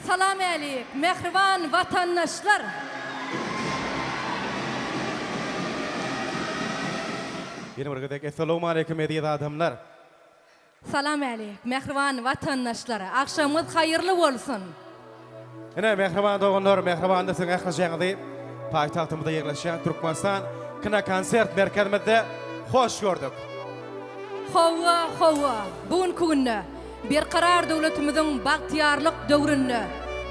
Salam älik, mähriban watandaşlar! Ýene bir gezek Essalawmaleýkim eziz adamlar! Salam älik, mähriban watandaşlar! Agşamyňyz haýyrly bolsun! Ine, mähriban doganlar, mähriban siziň ählijeňizi paýtagtymyzda ýerleşýän Türkmenistan kinokonsert merkezimizde hoş gördük. Hawa, hawa, bu günki günde Berkarar döwletimiziň bagtyýarlyk döwründe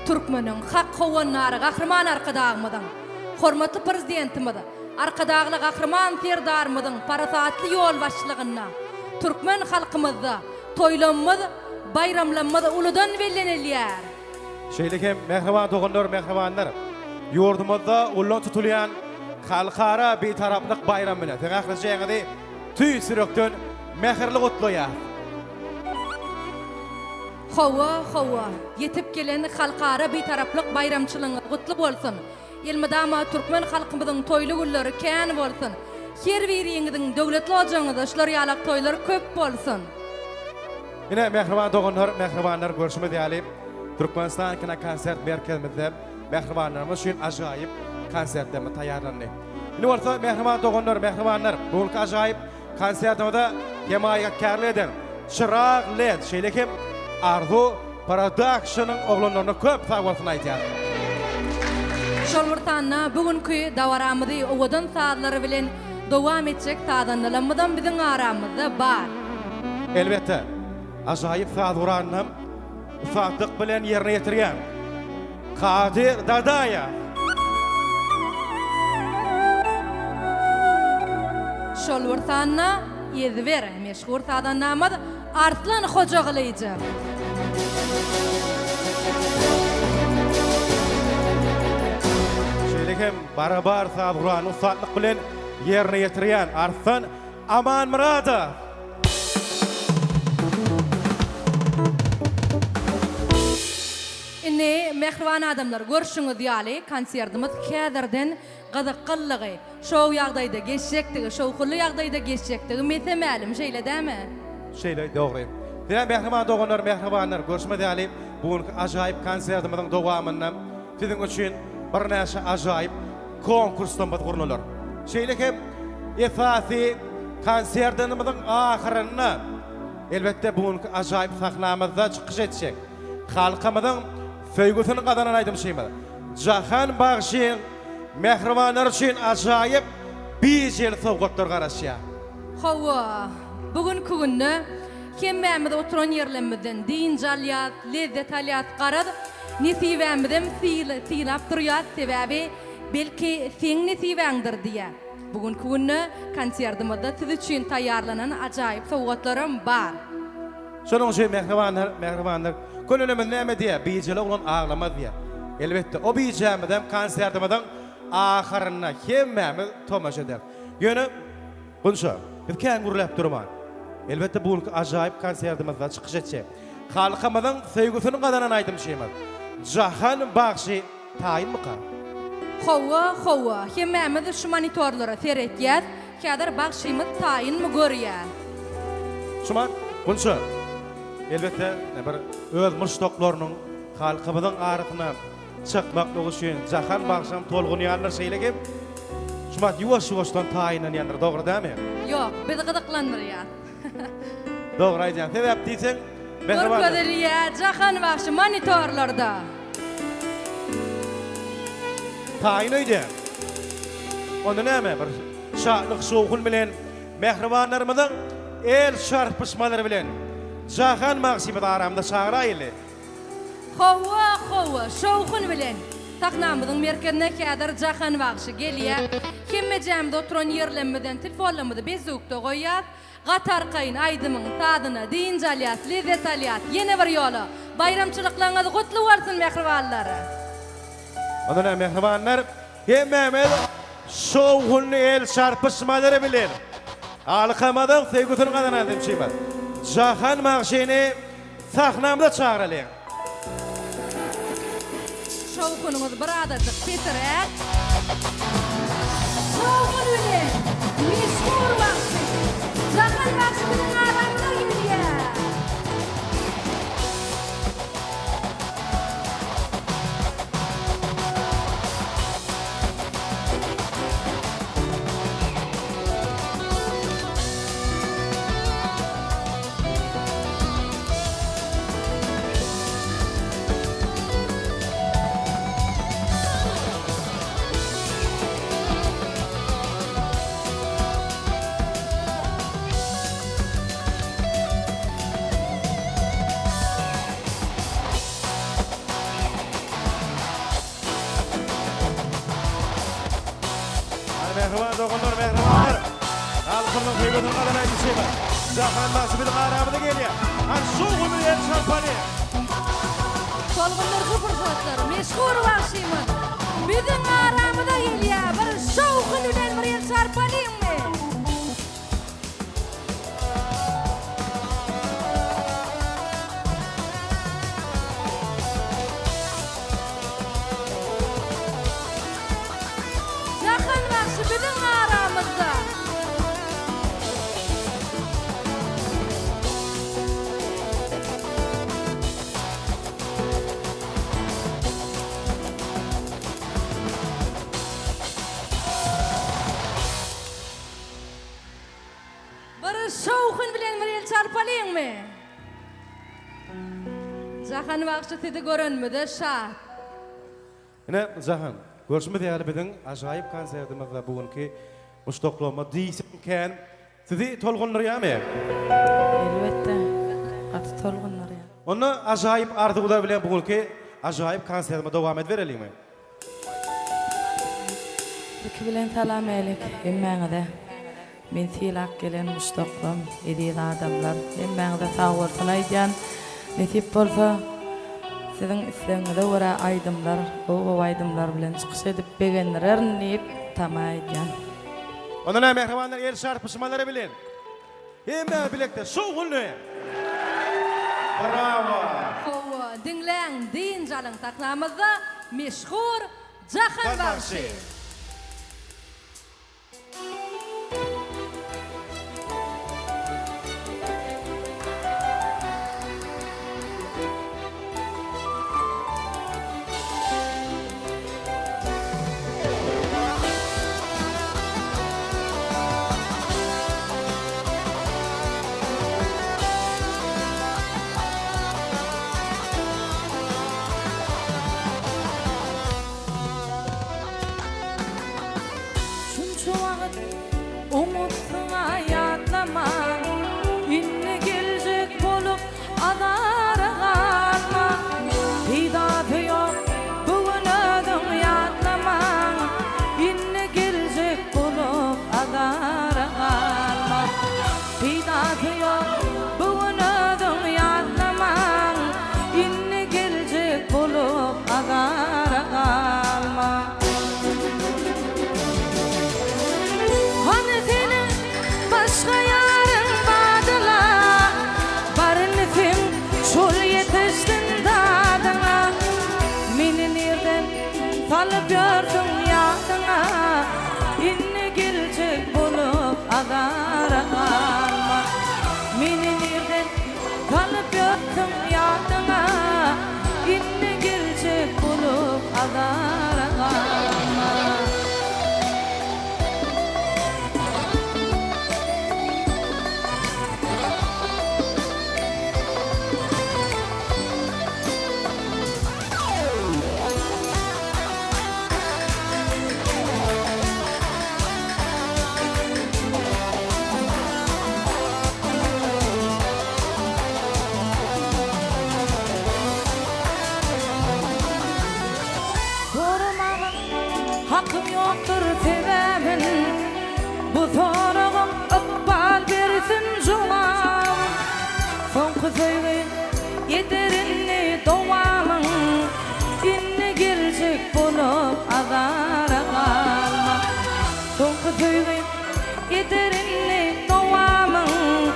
türkmeniň hak howandary Gahryman Arkadagymyzyň, hormatly Prezidentimiz Arkadagly Gahryman Serdarymyzyň parasatly ýolbaşçylygynda türkmen halkymyzda toýlamyz, baýramlamyz uludan bellenilýär. Şeýle hem mähriban doganlar, mähribanlar, ýurdumyzda ullan tutulýan Halkara Bitaraplyk baýramy bilen siziň ählijeňizi tüýs ýürekden mähirli gutlaýarys. Hawa, hawa, ýetip gelen Halkara Bitaraplyk baýramçylygyňyz gutly bolsun! Elmydama türkmen halkymyzyň toýly günleri kän bolsun! Her biriňiziň döwletli ojagyňyzda şular ýalak toýlar köp bolsun! Ine, mähriban doganlar, mähribanlar, görşümiz ýaly, Türkmenistan kinokonsert merkezimizde mähribanlarymyz üçin ajaýyp konsertlerimiz taýýarlandy. Indi bolsa, mähriban doganlar, mähribanlar, bu günki ajaýyp Konsertimize hemaýatkärlik eden Çyrag led şeýle hem Arzuw Productionyň oglanlaryna köp sag bolsun aýdýas. Şol bir sanda bu günki dabaramyzy owadan sazlary bilen dowam etjek sazandalarymyzam biziň aramyzda bar. Elbetde, ajaýyp saz guralynam ussatlyk bilen ýerine ýetirýän Kadyr Dadaýew. Şol bir sanda ezber meşhur sazandamyz Arslan Hojagylyjow. Şeýle hem barabar saz guralyny ussatlyk bilen ýerine ýetirýän Arslan Amanmyradow. Indi, mähriban adamlar, görşüňiz ýaly, konsertimiz häzirden gyzyklylygy, şow ýagdaýda geçjekdigi, şowhunly ýagdaýda geçjekdigi mese-mälim, şeýle dämi? Şeýle, dogry. Diýen mähriban doganlar, mähribanlar, görşümiz ýaly, bu günki ajaýyp konsertimiziň dowamynda siziň üçin birnäçe ajaýyp konkurslarymyz gurnalar. Şeýle hem esasy konsertimiziň ahyrynda, elbetde, bu günki ajaýyp sahnamyzda çykyş etjek Halkymyzyň söýgüsini gazanan aýdymçymyz Jahan bagşyň mähribanlary üçin ajaýyp bijeli sowgatlar garaşýar. Hawa, bu günki günde hemmämiz oturan ýerlemizden dynç alýas, lezzet alýas, garaz, nesibämizem sylap durýas, sebäbi belki seň nesibäňdir diýä. Bu günki günde konsertimizde siz üçin taýýarlanan ajaýyp sowgatlaram bar. Şonuň üçin mähribanlar, mähribanlar, könelerimiz näme diýýär, Bijeli oglan aglamaz diýýär. Elbetde, o bijämizem konsertimiziň ahyrynda hemmämiz tomaşa ederis. Ýöne, Gunça, biz kän gürläp durman, elbetde, bu günki ajaýyp konsertimizde çykyş etjek, halkymyzyň söýgüsini gazanan aýdymçymyz Jahan bagşy taýynmyka? Hawa, hawa, hemmämiz şu monitorlara seretýäs, Häzir bagşymyz taýynmy görýä. Şumat, Gunça, elbetde, bir öz muşdaklarynyň halkymyzyň arasyna çykmaklygy üçin Jahan bagşam tolgunýandyr, şeýle hem Şumat ýuwaş-ýuwaşdan taýynlanýandyr, dogry dälmi? Ýok, bizi gyzyklandyrýar. Dogry aýdýaň. Sebäp diýseň, mähriban. Görkezilýär Jahan bagşy monitorlarda. Taýyn öýdýän. Onda näme, bir şatlyk-şowhun bilen, mähribanlarymyzyň el çarpyşmalary bilen Jahan bagşymyzy aramyza çagyraýly. Hawa, hawa, şowhun bilen sahnamyzyň merkezine häzir Jahan bagşy gelýär. Hemmejämiz oturan ýerlemizden telefonlarymyzy bezzukda goýýas. Gaty arkaýyn aýdymyň sazyna dynç alýas, lezzet alýas. Ýene bir ýola baýramçylyklaryňyz gutly bolsun mähribanlar! Onda näme mähribanlar hemmämiz şowhunly el çarpyşmalary bilen halkymyzyň söýgüsini gazanan aýdymçymyz Jahan bagşyny Sahnamyza çagyralyň. Şowhunyňyz bir azajyk pesiräk. Şowhun bilen meşhur bagşy Jahan bagşy biziň aramyza gelýär. Mähriban doganlar, mähribanlar. Halkymyzyň söýgüsini gazanan aýdymçymyz Jahan bagşy biziň aramyza gelýär. Hany şu güni el çarpaly. Tolgundyryjy pursatlar, meşhur bagşymyz biziň aramyza gelýär. Bir şowhun bilen bir el çarpalyňmy? Jahan bagşy biziň aramyzda. Bir şowhun bilen bir el çarpalyňmy? Jahan bagşy sizi görenimize şat. Ine, Jahan, görşümiz ýaly biziň ajaýyp konsertimizde bu günki muşdaklama diýseň kän. Sizi tolgundyrýarmy? Elbetde, gaty tolgundyrýar. Onda ajaýyp arzuwlar bilen bu günki ajaýyp konsertimizi dowam edibereliňmi? Ilki bilen salam älik hemmäňize. Meni sylap gelen muşdaklarym, eziz adamlar, hemmäňize sagbolsun aýdýan. Nesip bolsa, siziň islegiňize görä aýdymlar, gowy-gowy aýdymlar bilen çykyş edip begendirerin diýip tama edýän. Onda näme mähribanlar el çarpyşmalary bilen hemmämiz bilelikde şowhunly Brawo! Hawa, diňläň, dynç alyň sahnamyzda meşhur Jahan bagşy. Şunça wagt oňupsyň-a ýatlaman, Indi geljek bolup azara galma. Peýdasy ýok bu gün özüň ýatlaman, Indi geljek bolup azara galma. Peýdasy ýok bu gün özüň ýatlaman, Indi geljek bolup azara galma. Hany seniň başga ýaryň bardyla, Baryny sen şol ýetişsin dadyňa. Meni nirden salyp ýörsüň ýadyňa, Indi geljek bolup azara galma. Meni nirden salyp ýörsüň ýadyňa, Indi geljek bolup azara galma. Soramaga hakym ýokdur sebäbin, Bu soragyň ykbal bersin jogabyn. Soňky söýgi eder indi dowamyn, Indi geljek bolup azara galma. Soňky söýgi eder indi dowamyn,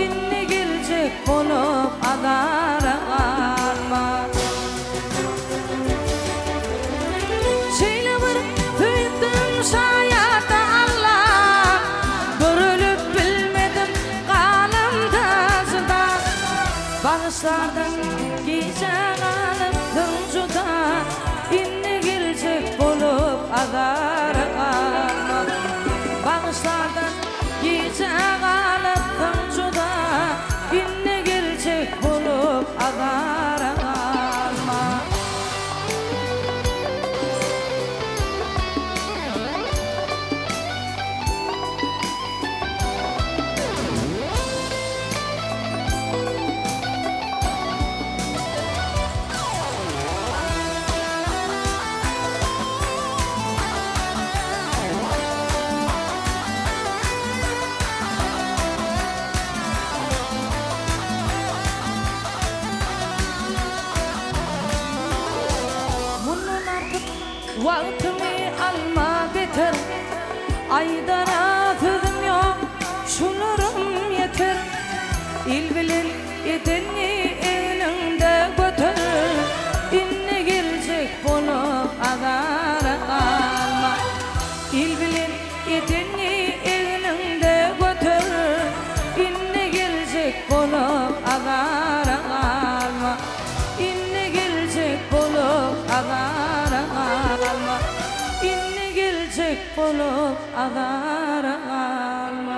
Indi geljek bolup azara galma. Şeýle bir söýüpdim şaýata Alla, Görülip bilmedim galamda jyda. Bagyşlardan gijä galypsyň juda, Indi geljek bolup azara galma. Bagyşlardan gijä galypsyň juda, Indi geljek bolup azara galma. Wagtymy alma beter. Aýdara sözüm ýok, şularam ýeter. Il bilen edenňi egniňde göter. Indi geljek bolup azara galma. Il bilen edenňi egniňde göter. Indi geljek bolup azara galma. Indi geljek bolup azara galma. Indi geljek bolup azara galma.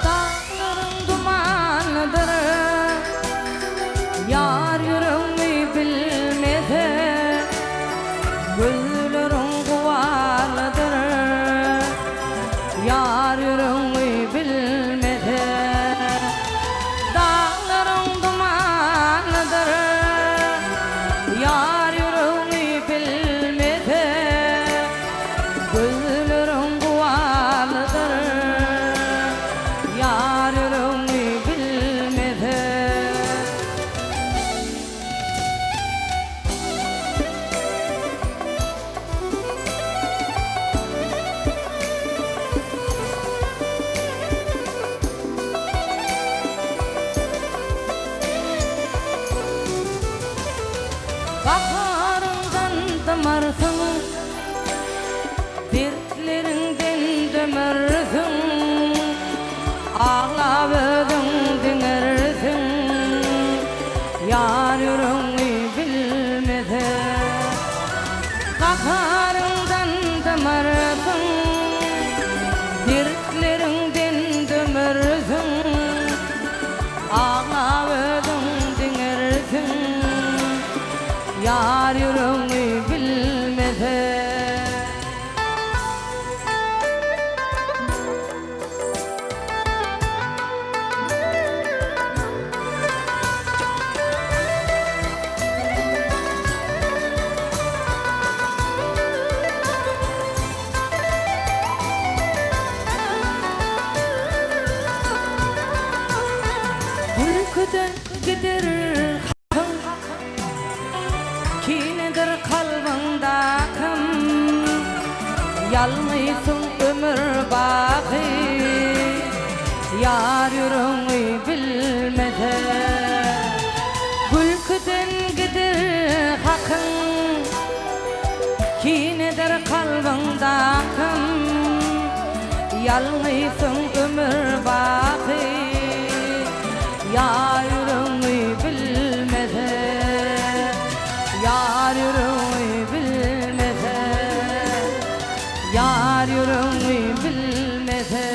Daglaryň dumanydyr, Ýar ýüregmi bilmese, Gözleriň guwandyr, Ýar ýüregmi bilmese. Daglaryň dumanydyr, Ýar ýüregmi bilmese, Gözleriň guwandyr, Ýar ýüregmi bilmese. Gaharyňdan dymarsyň, Dertleriňden dömersiň, Aglap özüň diňersiň, Ýar ýüregňi bilmese. Gaharyňdan dymarsyň, Dertleriňden dömersiň, Aglap özüň diňersiň, Ýar ýüregňi bilmese. Gülküden gider hakyň, Kinedir kalbyňdakym, Ýalňysyň ömür baky, Ýar ýüregňi bilmese. Gülküden gider hakyň, Kinedir kalbyňdakym, Ýalňysyň ömür baky, Ýar ýüregňi bilmese, Ýar ýüregňi bilmese, Ýar ýüregňi bilmese.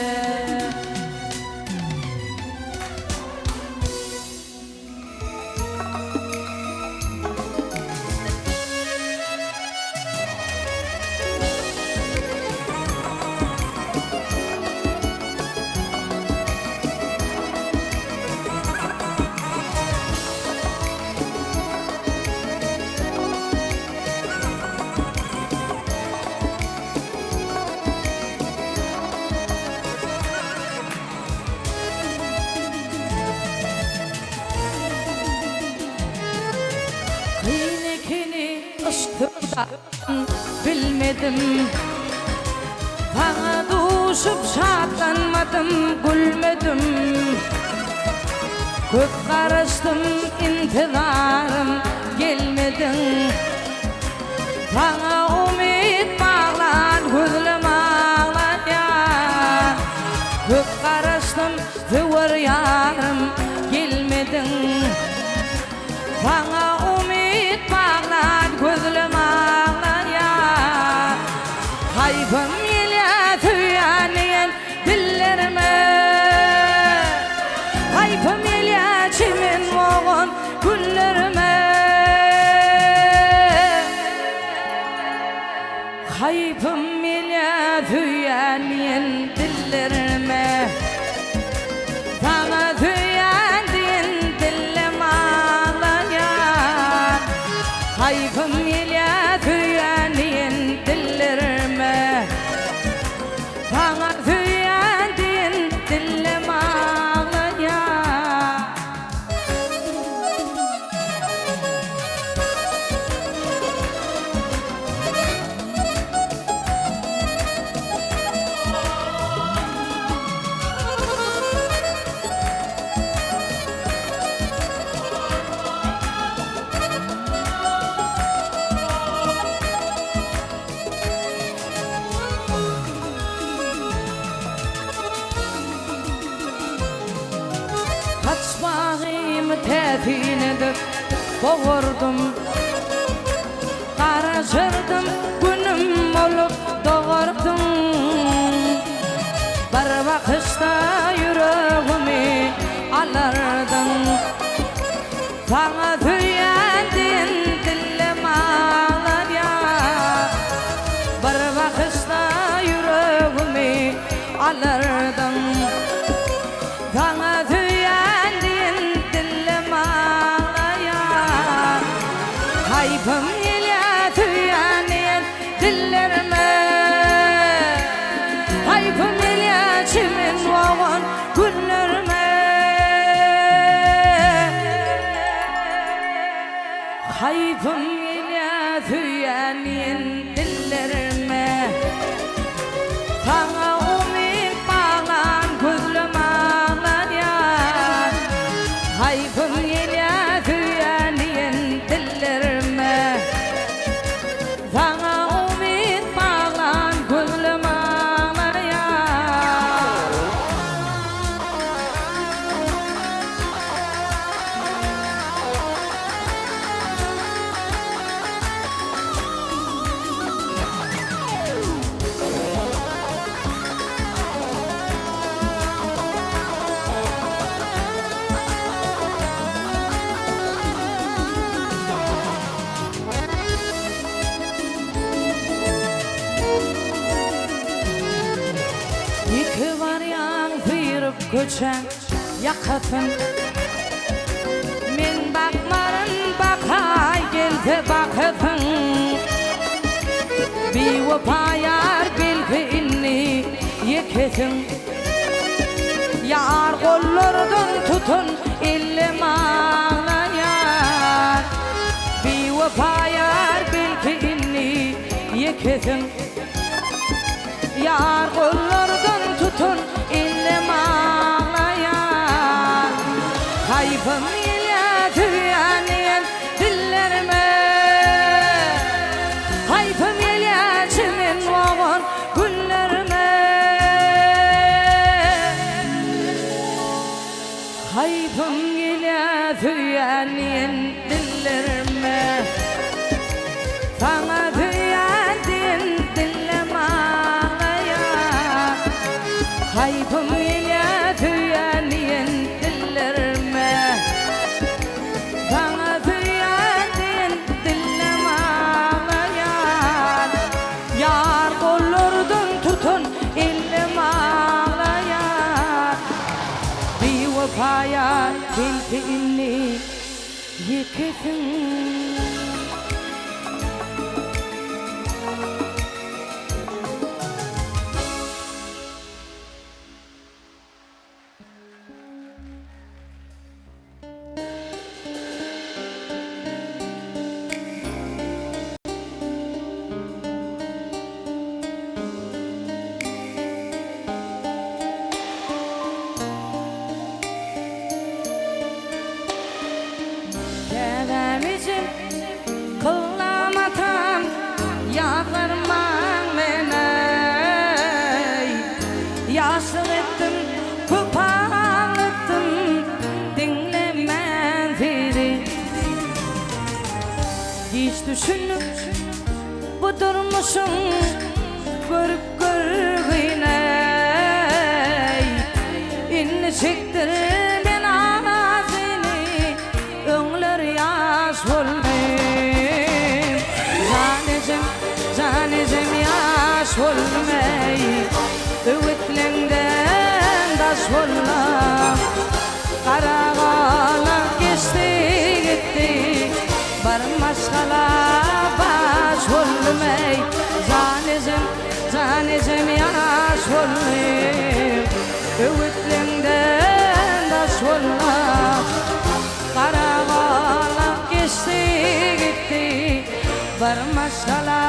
Kyn ekeni yşk söwdasyn bilmedim Saňa duşup şatlanmadym gülmedim Köp garaşdym intizarym gelmediň Saňa umyt baglan gözlem aglaýar Köp garaşdym söwer ýarym gelmediň. diýmediň. Saňa umyt baglan gözlem aglaýar. Haýpym gelýär söýýän diýen dillerime. Haýpym gelýär çemen bogan günlerime. Haýpym gelýär söýýän diýen dillerime. Saňa söýýän diýen dillem aglaýar. Haýpym gelýär söýýän diýen dillerime. Saňa söýýän diýen dillem aglaýar. Saçbagymy täsin edip bogardym. Garaşardym günüm bolup dogarsyň. Bir bakyşda ýüregimi alardyň. Saňa söýýän diýen dillem aglarýar. Bir bakyşda ýüregimi alardyň. Saňa söýýän diýen dillem aglaýar. Haýpym gelýär söýýän diýen dillerime. Haýpym gelýär çemen bogan günlerime. Haýpym gelýär söýýän diýen dillerime. Saňa umyt baglan gözlem aglaýar. Haýpym gelýär söýýän diýen dillerime. Saňa umyt baglan gözlem aglaýar. Ýeke barýaň syryp köçäň ýakasyn. Men bakmaryn bakaý gelse bakasyn. Biwepa ýar belki indi ýekesiň. Ýar gollardan tutun ellem aglaýar. Biwepa ýar belki indi ýekesiň. Ýar gollardan tutun ellem aglaýar. Haýpym gelýär söýýän diýen dillerime. Haýpym gelýär çemen bogan günlerime. Haýpym gelýär söýýän diýen dillerime. Saňa söýýän diýen dillem aglaýar. Haýpym gelýär söýýän diýen dillerime. Saňa söýýän diýen dillem aglaýar. Ýar gollardan tutan ellem aglaýar. Biwepa ýar belki indi ýekesiň. Käbäm ejem. Düşündim bu durmuşyň görüp görgüne Indi çekdirmen azyny Öňler ýaş boldum Jan ejem, jan ejem ýaş boldum eý Öwütleňden daş boldum Gara galak geçdi gitdi Bir maşgala baş boldum eý Jan ejem, jan ejem ýaş boldum Öwütleňden daş boldum Gara galak geçdi gitdi Bir maşgala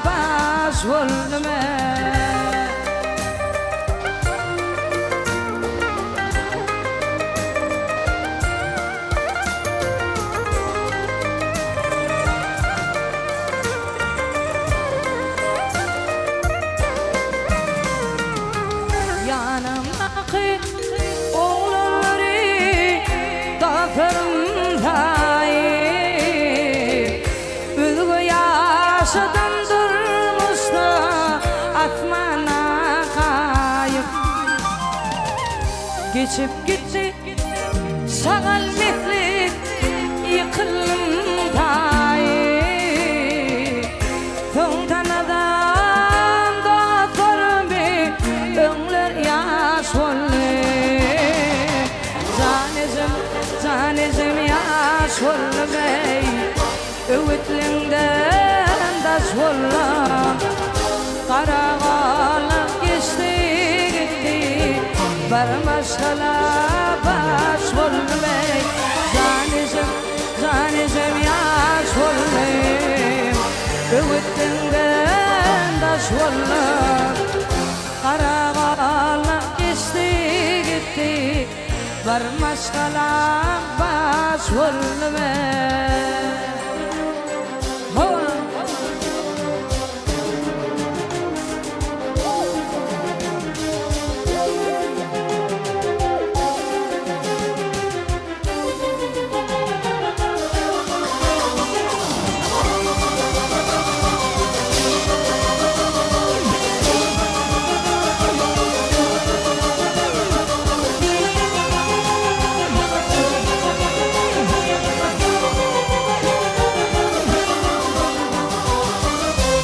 baş boldum eý. Ýanymdaky oglanlary dostlarym saýyp, Özge ýaşadym durmuşda asmana gaýyp. Geçip gitdi şagal misli ýykyldym taýyp. Soň tanadam dostlarymy öňler ýaş boldy. Jan ejem, jan ejem ýaş boldum eý. Öwütliňden daş boldum. Gara galak geçdi gitdi. Bir maşgala baş boldum eý. Jan ejem, jan ejem ýaş boldum. Öwütliňden daş boldum. Gara galak geçdi gitdi. Bir maşgala baş boldum eý. Hawa.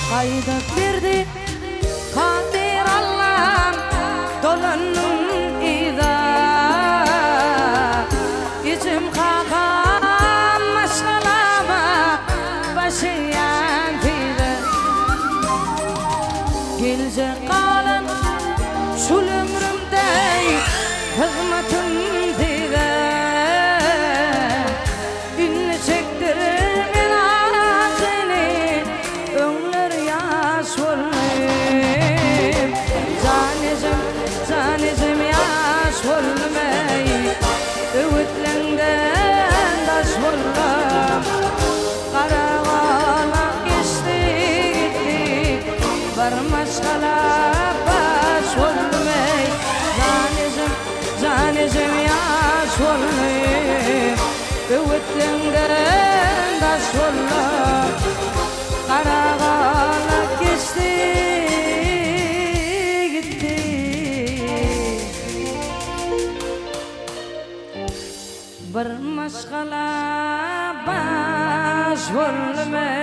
Gaýdyp berdi Kadyr Allam dolandym yza. Ejem kakam maşgalama baş egýän size. Geljek galan şul ömrümde hyzmatym size. Indi çekdirmen adyny öňler ýaş boldum. Jan ejem, jan ejem ýaş boldum eý. Öwütleňden daş boldum. Gara galak geçdi gitdi. Bir maşgala baş boldum eý. Jan ejem, jan ejem ýaş boldum. Öwütleňden daş boldum. Gara galak geçdi gitdi. Bir maşgala baş boldum eý.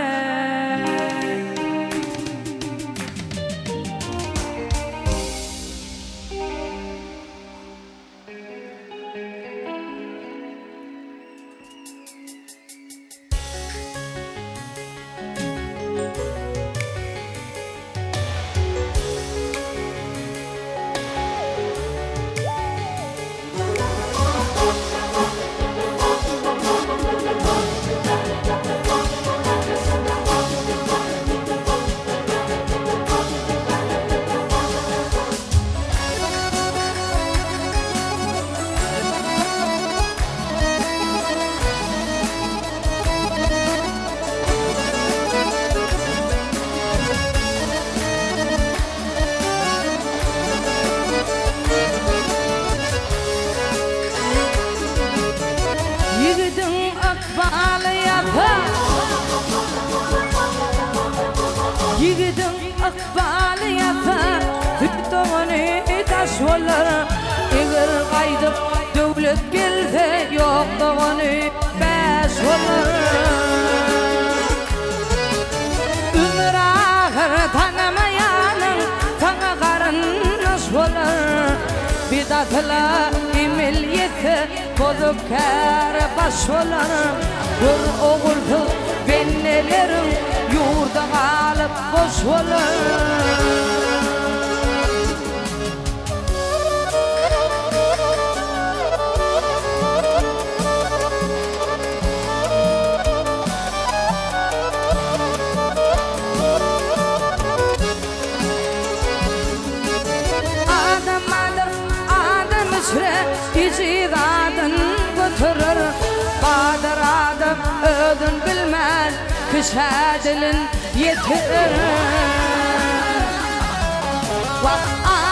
ykbaly ýatsa, Süýt dogany daş bolar. Eger gaýdyp döwlet gelse, Ýok dogany bäş bolar. Ömür ahyr tanamaýanyň Saňa garyndaş bolar. Bidatyla emel ýetse, Bozuk käre baş bolar. Gör ogulsyz bendeleriň Ýurda galyp boş bolar. Adam adyr adam içre ejiz adyn göterer. Badyr adam özün bilmän kişä dilin ýetirer. Wah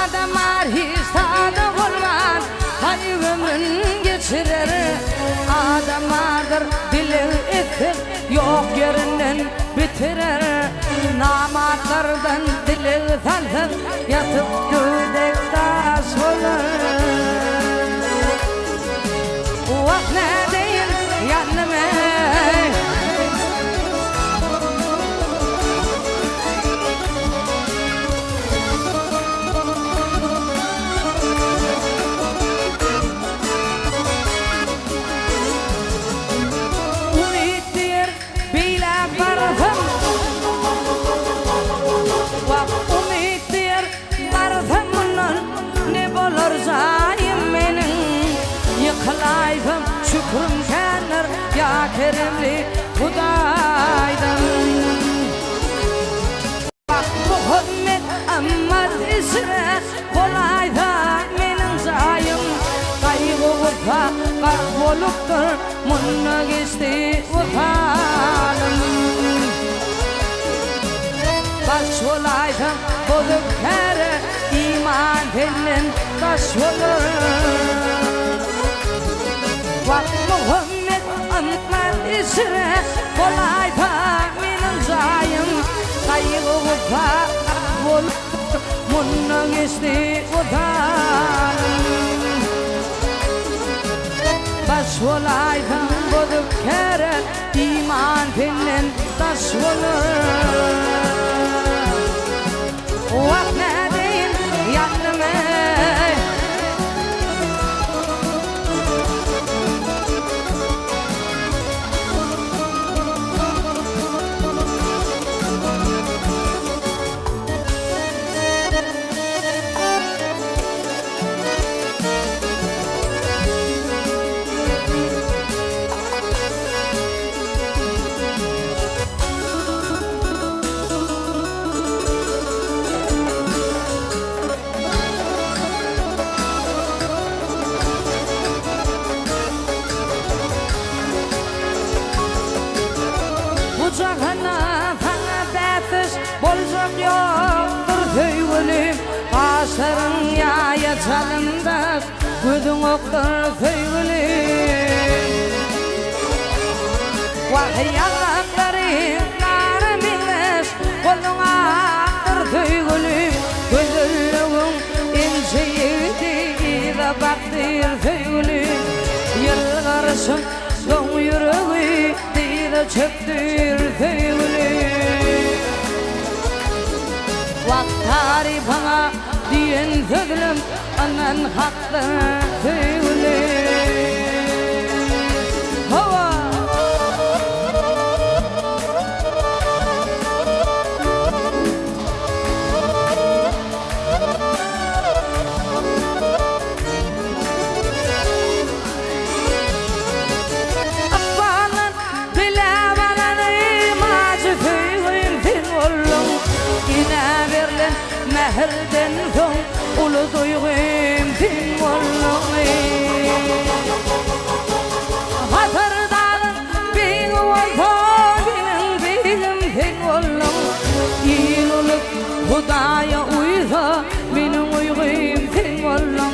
adam ar hiç zada bolman haý ömrün geçirer. Adam bardyr dileg etsiz ýok ýerinden bitirer. Namartlardan dileg salsaň ýatyp gödek daş bolar. Wah nädeýin ýandym eý. Umyt diýer beýläk barsam. Wah umyt diýer barsam mundan ne bolar jaýym meniň. Ýykylaýsam şükrüm kändir ýa keremli Hudaýdan. Wah Muhammet ymmat içre bolaýsa meniň jaýym. Gaýgy-gussa gark bolupdyr munda geçdi wysalym. Baş bolaýsaň bozuk käre iman senden daş bolar. Wah Muhammet ymmat içre bolaýsa meniň jaýym. Gaýgy-gussa gark bolupdyr munda geçdi wysalym. Baş bolaýsaň bozuk käre iman senden daş bolar. Wah nädeýin ýandym eý. Bu jahanda saňa bäsdeş boljak ýokdur söýgülim. Gaşlaryň ýaýa çalymdaş, gözüň okdur söýgülim. Wah, ýaňaklaryň nara meňzeş, goluň akdyr söýgülim. Gözelligiň inçe ýigidi yza bakdyr söýgülim. Ýylgyryşyň doň ýüregi dyza çökdür söýgülim. Wah, tarypyňa diýen sözlem ynan hakdyr söýgülim. Hawa! Ykbaldan diläp alanym ajy söýgim sen bolduň. Enä berlen mähirden soň uly duýgym sen bolduň. Hasar dagyň beýigi bolsa meniň beýigim sen bolduň. Il bolup Hudaýa uýsa meniň uýgym sen bolduň.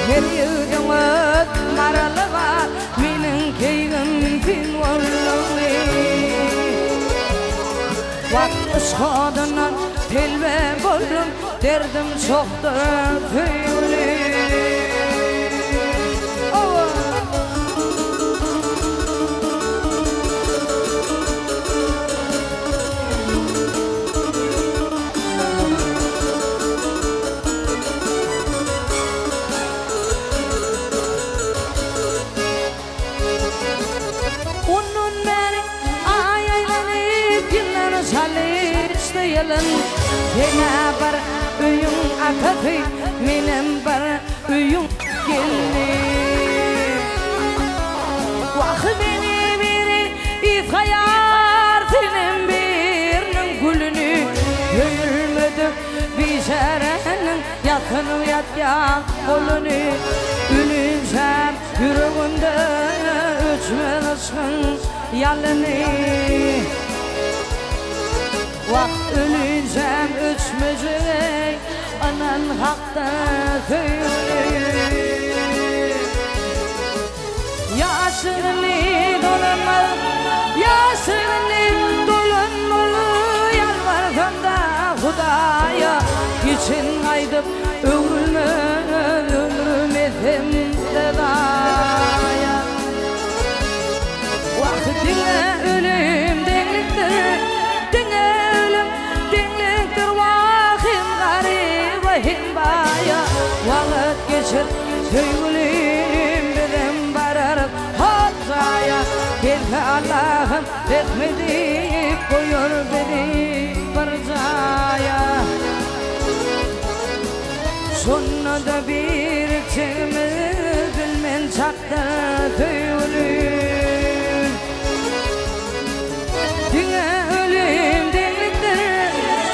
Her ýigdiň öz maraly bar meniň keýgim sen bolduň. Wagt yşk odundan. Telbe boldum, derdim çokdur söýgülim. Owa! Ondan bäri aý aýlanyp, ýyllar çalyşdy ýylyn. Sen-ä bir öýüň atasy, menem bir öýüň gelni. Wah, meni biri ysgaýar, senem biriniň gülüni. Söýülmedik biçäräniň ýatynyp ýatýan goluny. Ölünçäm Ýüregimde öçmez yşgyň ýalyny. Wah, ölinçäm öçmejek eý, ynan hakda söýgüli. Ýaşygyny dolanmaz, ýaşygyny dolanmaz, ýalbarsam-da Hudaýa, geçen gaýdyp Öwrülmez ömrüm etsem-de zaýa. Wah, diňe ölüm deňlikdir, diňe ölüm deňlikdir, Wah, hem garyba, hem baýa. Wagt geçer, söýgülim, bizem bararys hak jaýa. Gelse Allahym rehmedi, goýar bizi bir jaýa. Şonda-da birikjegimiz bilmen çakda söýgülim. Diňe ölüm deňlikdir,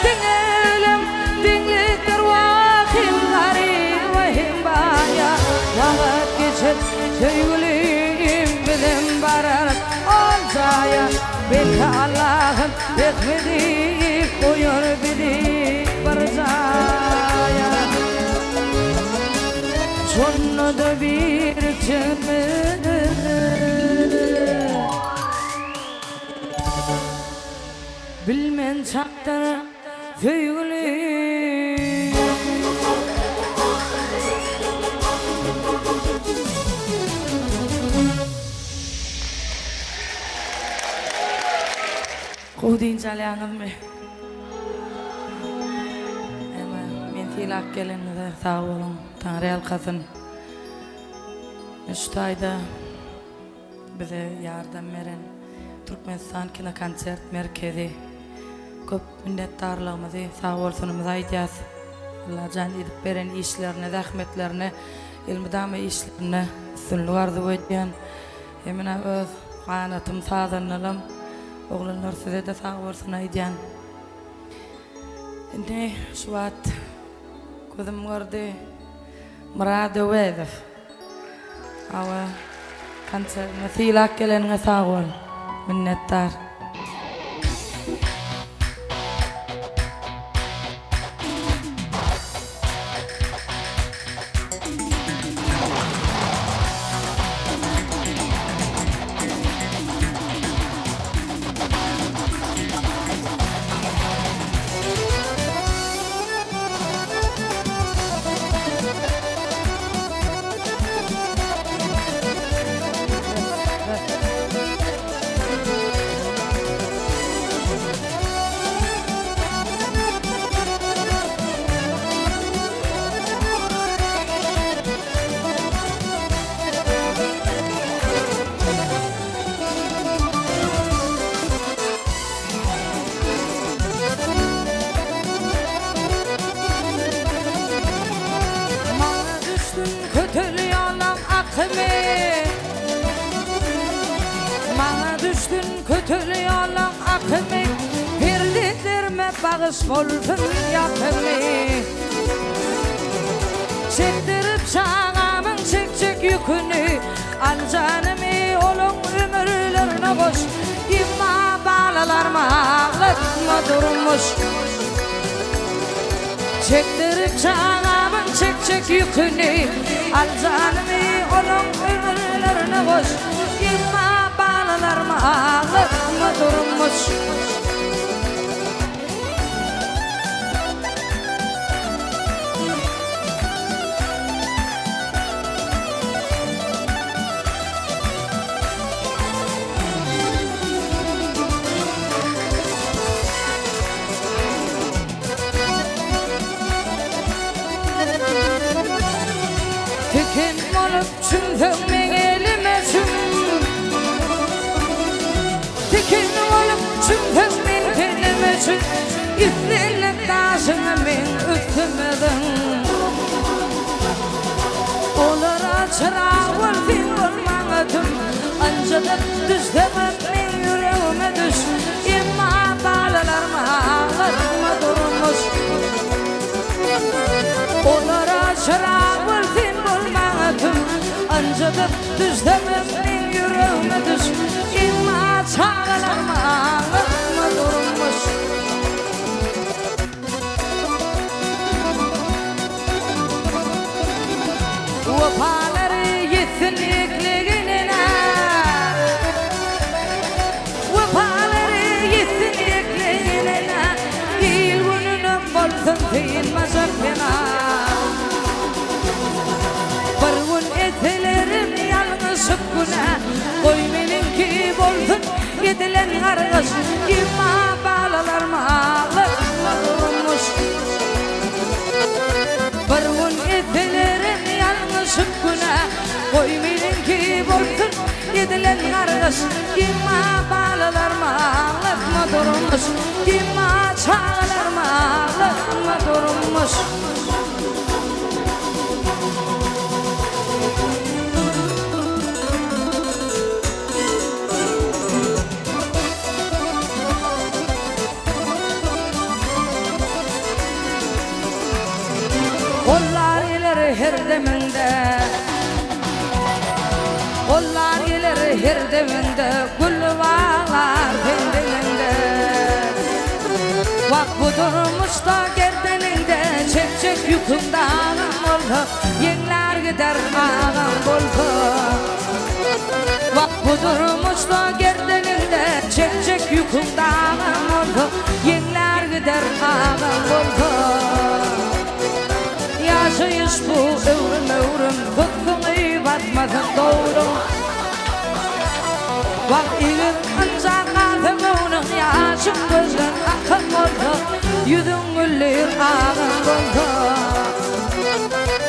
diňe ölüm deňlikdir, Wah, hem garyba, hem baýa. Wagt geçer, söýgülim, bizem bararys ol jaýa. Belki Allahym rehmedi goýar bizi bir jaýa. Şonda-da birikjegimiz bilmen çakdyr söýgülim. Gowy dynç alýaňyzmy? Eme, meni sylap geleniňize sag boluň, Taňry ýalkasyn. Şu taýda bize ýardam beren Türkmenistan kinokonsert merkezi köp minnetdarlygymyzy, sag bolsunymyzy aýdýas. Allajan edip beren işlerine, zähmetlerine, elmydama işlerinde üstünlik arzuw edýän. Hemine öz ganatym sazandalam oglanlar sizede sag bolsun aýdýan. Indi şu wagt gözüm gördi Myrat Öwezow. Hawa konsertime sylap geleniňe sag bol. Minnetdar. Maňa düşsün kötel ýolaň akymy Maňa düşsün kötel ýolaň akymy Perzentlerime bagyş bolsun ýakymy Çekdirip çagamyň çekjek ýüküni Al janymy olaň ömürlerine goş Emma balalarmy aglatma durmuş Çekdirip çagamyň çekjek ýüküni Al janymy olaň ömürlerine goş Emma balalarmy aglatma durmuş. üçin islendik daşyňy meň üstüme zyň. Olara çyrag bol sen bol maňa tüm Ynjydyp düşseňem meň ýüregime düş Emma balalarma aglatma durmuş Olara çyrag bol sen bol maňa tüm Ynjydyp düşseňem meň ýüregime düş Emma çagalarma aglatma durmuş. Wepalary ýetsin eklegenine Wepalary ýetsin eklegenine Il-gününem bolsun synmajak pena Bir gün etselerim ýalňyşyp günä Goý meniňki bolsun edilen gargyş Emma balalarym aglatma durmuş Bir gün etselerim ýalňyşyp günä Goý meniňki bolsun edilen gargyş Emma balalarym aglatma durmuş Emma çagalarym aglatma durmuş. Gollar geler her demiňde Gollar geler her demiňde Gül baglar seň deňiňde Wah bu durmuşda gerdeniňde Çekjek ýüküň dagam bolsa Ýeňlär gider agam bolsa Wah bu durmuşda gerdeniňde Çekjek ýüküň dagam bolsa Ýeňlär gider agam bolsa Ýaşaýyş bu öwrüm-öwrüm Tutsuňy basmasyn dowluň Wah eger ynja galsa göwnüň Ýaşyň gözden akan bolsa Ýüzüň güllür agan bolsa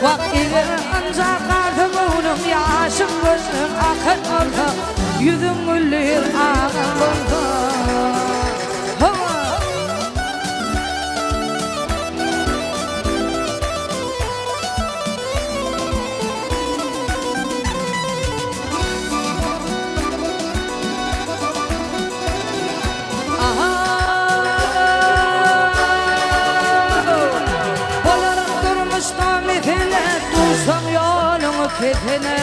Wah eger ynja galsa göwnüň Ýaşyň gözden akan bolsa Ýüzüň güllür agan bolsa Hawa. Bolaryň durmuşda mesele, Duşsaň ýoluň kesene.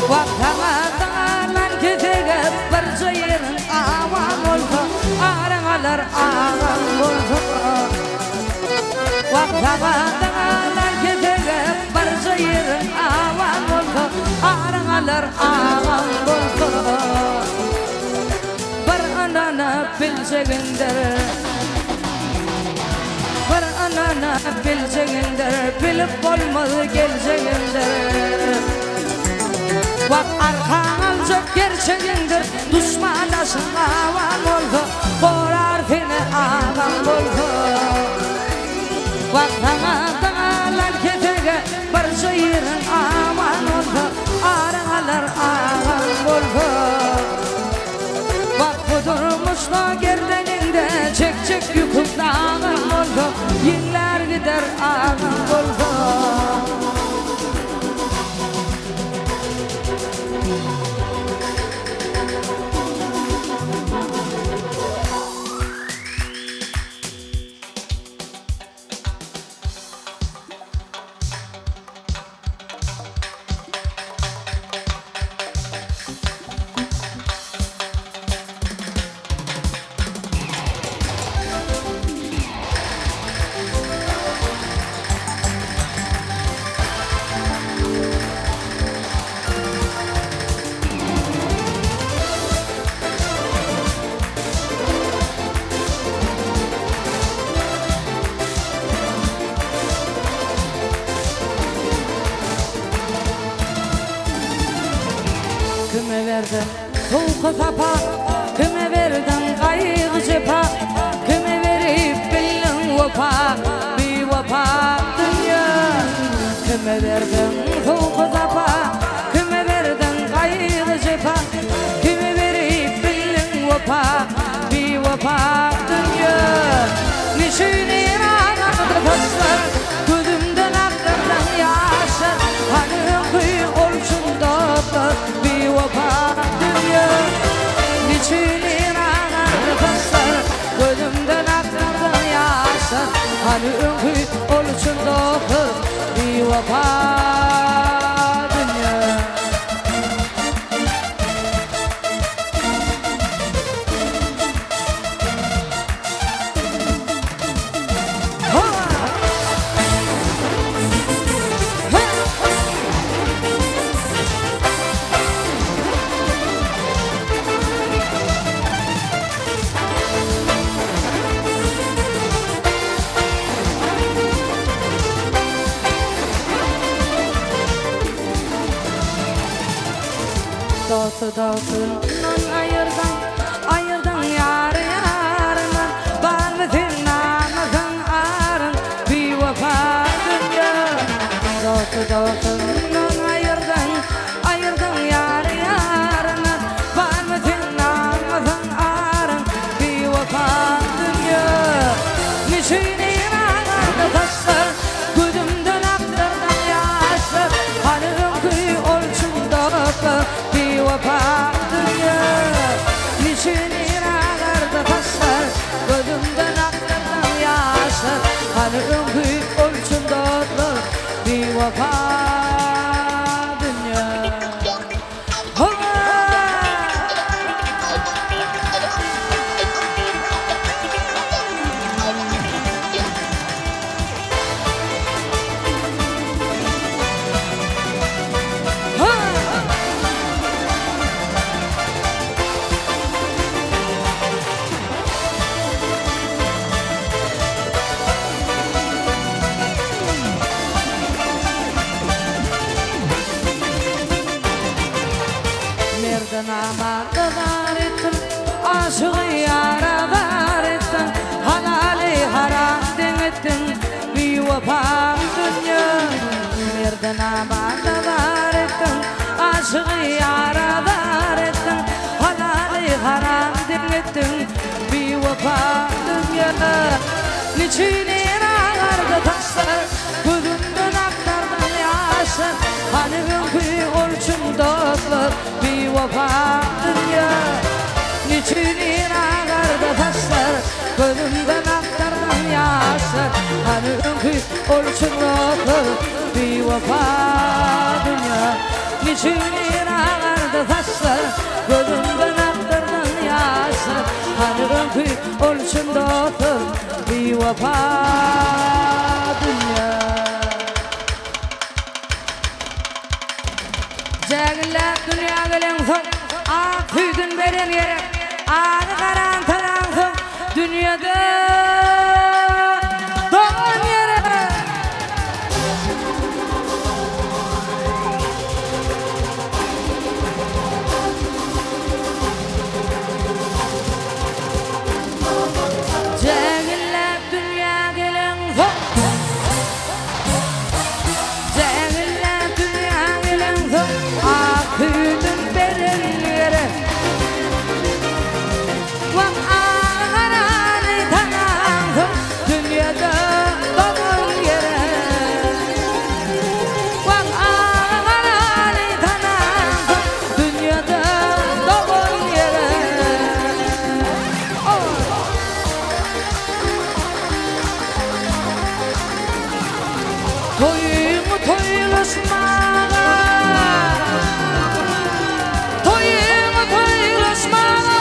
Wah saňa daňarlan kesege, Birje ýeriň awan bolsa, Aryň alar agaň bolsa. Wah saňa daňarlan kesege, Birje ýeriň awan bolsa, Aryň alar agaň bolsa. Bir ynanyp biljegiňdir Bir ynanyp biljegiňdir Bilip bolmaz geljegiňdir Wah arkaň aljak gerçegiňdir Duşman daşyň awan bolsa Gorar seni agaň bolsa Wah saňa daňarlan kesege Birje ýeriň aman bolsa, Aryň alar agaň bolsa. Wah bu durmuşda gerdeniňde Çekjek ýüküň dagam bolsa, Ýeňlär gider agaň bolsa. Kime berdiň sowky-sapa, Kime berdiň gaýgy-jepa, Kime berip bildiň wepa, Biwepa dünýe. Kime berdiň sowky-sapa, Kime berdiň gaýgy-jepa, Kime berip bildiň wepa, Biwepa. Hany öňki ol çyn dostlar, biwepa dünýä. Dosty dostundan aýyrdyň, aýyrdyň ýary ýaryndan, Barmy seň namysyň aryň, biwepa dünýe. Dosty dostundan aýyrdyň, aýyrdyň ýary ýaryndan, Barmy seň namysyň aryň, biwepa dünýe. Neçün agardy saçlar, Gözümden akdyrdyň ýaşlar, Hany öňki ol çyn dostlar, biwepa dünýe. Neçün agardy saçlar, Gözümden akdyrdyň ýaşlar, Hany öňki ol çyn dostlar, biwepa dünýe. Howa! Merde namarda zar etdiň, Aşygy ýara zar etdiň, Halaly haram deň etdiň, Biwepa dünýe. Merde namarda zar etdiň, Aşygy ýara zar etdiň, Halaly haram deň etdiň, Biwepa dünýe. Niçin agardy saçlar, Gözümden akdardan ýaşlar, Hany öňki ol çyn dostlar, Biwepa dünýe. Niçin agardy saçlar, Gözümden akdardan ýaşlar, Hany öňki ol çyn dostlar, Biwepa dünýe. Niçin agardy saçlar, Gözümden akdyrdyň ýaşlar, Hany öňki ol çyn dostlar, Biwepa dünýe. Jägilläp dünýä geleňsoň, Ak süýdün beren gerek, Agy garan taraňsoň, Dünýede dogan gerek. Jägilläp dünýä geleňsoň, Jägilläp dünýä geleňsoň, Ak süýdün beren gerek. Wah, agy garany tanaňsoň, Dünýede dogan gerek. Wah, agy garany tanaňsoň, Dünýede dogan gerek. Toýuňy toýlaşmaga, Toýuňy toýlaşmaga.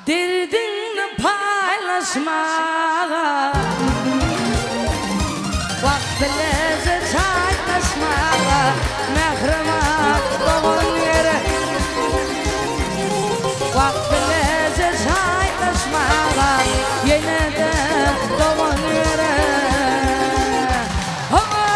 Derdiňni paýlaşmaga, Wagt bileje çaýlaşmaga Mähriban dogan gerek. Wagt bileje çaýlaşmaga Ýene-de dogan gerek. Hawa!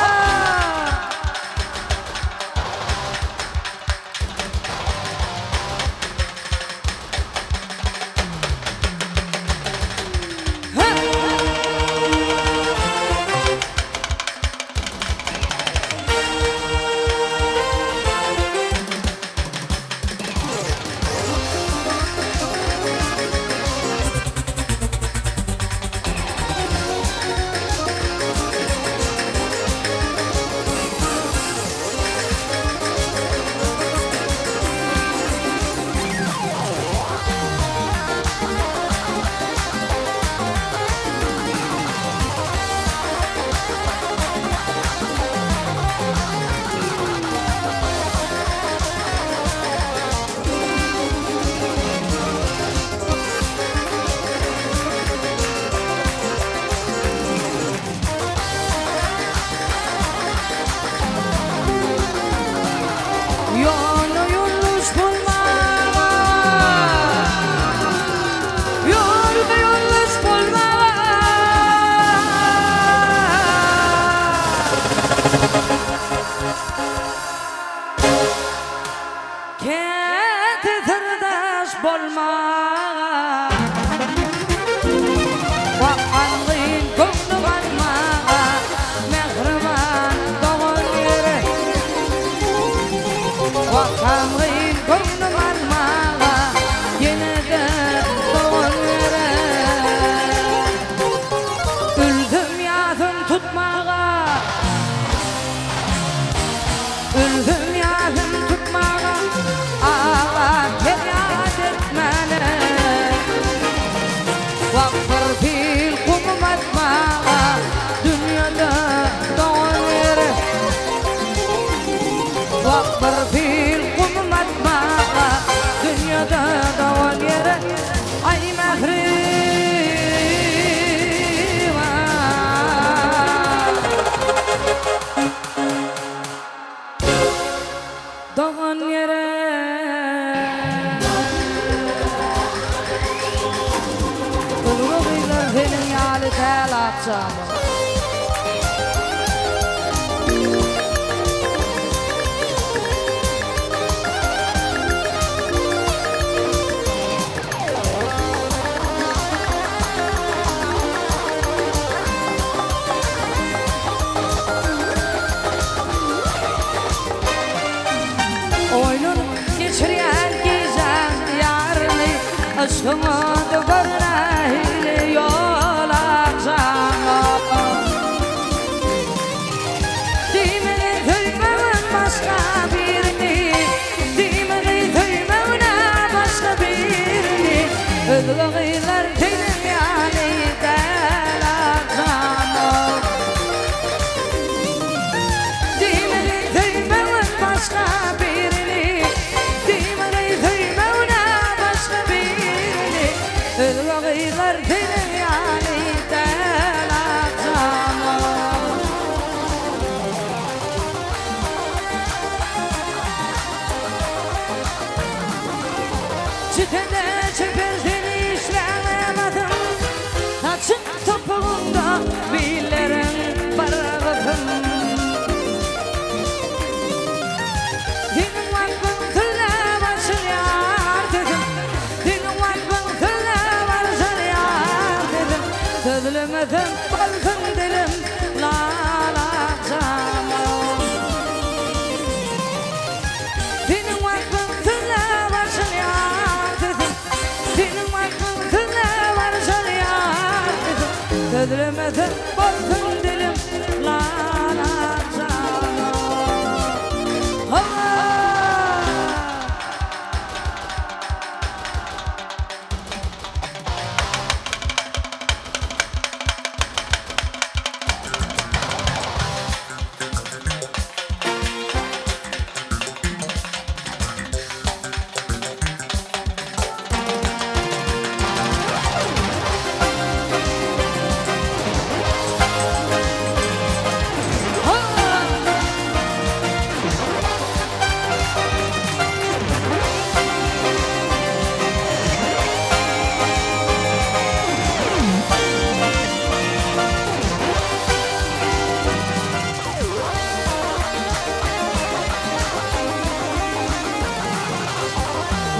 pil gumum atmaga Dünýede dogan ýere Wah bir pil gumum atmaga Dünýede dogan ýere Aý mähriban. Dogan ýere. Özge gyzlar seniň ýaly däl akjama. Oýnun geçirýän gijäň ýaryny Yşgyň ody gör nähili ýol agşama. Diýmegi söýmegem başga birini Diýmegi söýmegine başga birini Özge gyzlar seniň ýaly däl agşama. Diýmegi söýmegem başga birini Diýmegi söýmegine başga birini Özge gyzlar seniň ýaly däl agşama. Çitede çeper seni işläne basym Saçyň topugyňda billeriň bir gysym Seniň waspyň sözläp açylýar sesim Seniň waspyň sözläp açylýar sesim Sözlemesem bolsun dilim lal agşama. Seniň waspyň sözläp açylýar sesim Seniň waspyň sözläp açylýar sesim Sözlemesem bolsun dilim lal agşama. Hawa!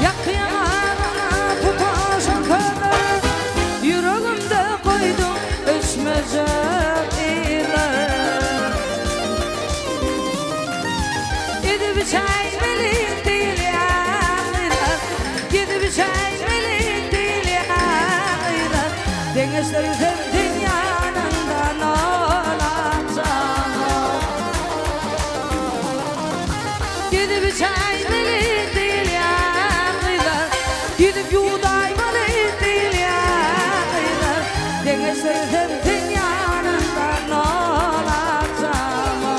Ýakýanyna tutaşan kömür, Ýüregimde goýduň öçmejek yzlar. Gidip içäýmeli diýilýän gyzlar, Gidip içäýmeli diýilýän gyzlar, Deňeşdirsem seň ýanyňda nol akjama. Gidip içäýmeli diýilýän gyzlar, Gidip ýuwdaýmaly diýilýän gyzlar, Deňeşdirsem seň ýanyňda nol akjama.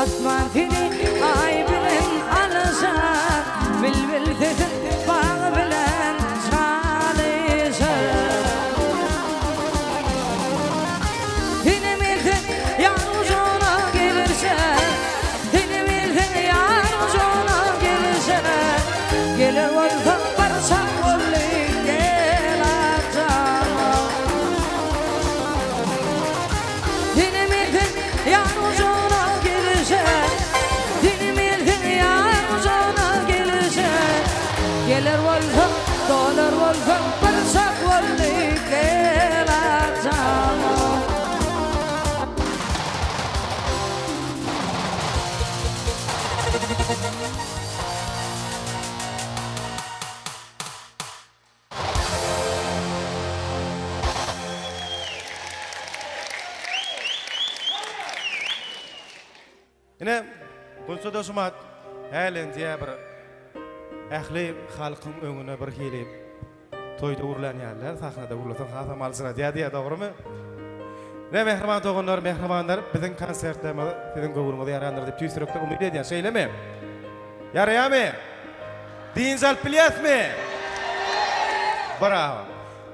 Asman seni aý bilen alyşar, Bilbil sesin bag bilen çalyşar. Seni bilseň ýar gujagyna gelişe, Seni bilseň ýar gujagyna gelişe, Geler bolsaň bir çak boldy gel akjama. Seni bilseň ýar gujagyna gelişe, Seni bilseň ýar gujagyna gelişe, Geler bolsaň, dolar bolsaň bir çak boldy gel akjama. Ine, Gulça-da şumat häli diýä bir ähli halkyň öňüne bir hili. Toýda gürlän ýaly däl, sahnada gürleseň hasam aljyradýar diýýär, dogrumy? Ine, mähriban doganlar, mähribanlar, biziň konsertlerimiz siziň göwnüňize ýarandyr diýip tüýs ýürekden umyt edýän, şeýlemi? Ýaraýarmy? Dynç alyp bilýäsmi? Brawo!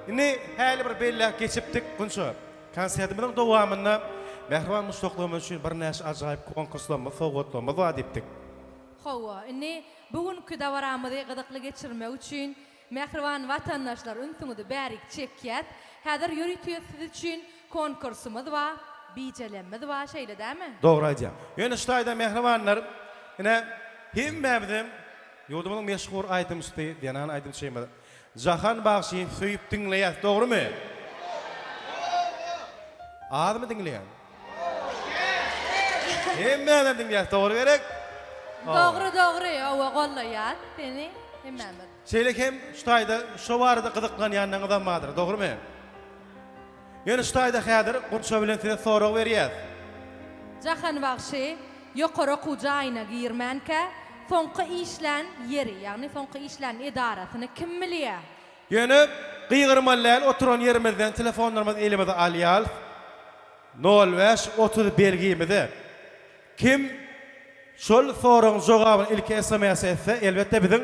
Indi häli bir belläp geçipdik, Gunça, konsertimiziň dowamynda mähriban muşdaklarymyz üçin birnäçe ajaýyp konkurslarymyz, sowgatlarymyz bar diýipdik. Hawa, indi bu günki dabaramyzy gyzykly geçirmek üçin Mähriban watandaşlar ünsüňizi bärik çekýäs. Häzir ýörite siz üçin konkursymyz bar, bijelemmiz bar, şeýle dämi? Dogry aýdýaň. Ýöne şu taýda mähribanlar, ine, hemmämizem ýurdumyzyň meşhur aýdymçysy, zenan aýdymçymyz Jahan bagşyny söýüp diňleýäs, dogrumy? Azmy diňleýän? Hemmämizem diňleýäs, dogry gerek? Dogry, dogry, hawa gollaýas seni hemmämiz. Şeýle hem şu taýda şo barada gyzyklanýanlaryňyzam bardyr, dogrumy? Ýöne şu taýda häzir Gunça bilen size sorag berýäs. Jahan bagşy ýokary okuw jaýyna girmänkä, soňky işlän ýeri, ýagny soňky işlän edarasyny kim bilýär? Ýöne gygyrmaly däl, oturan ýerimizden telefonlarymyzy elimize alýarys, nol bäş 30 belgimize. Kim şol soragyň jogabyny ilki sms etse, elbetde biziň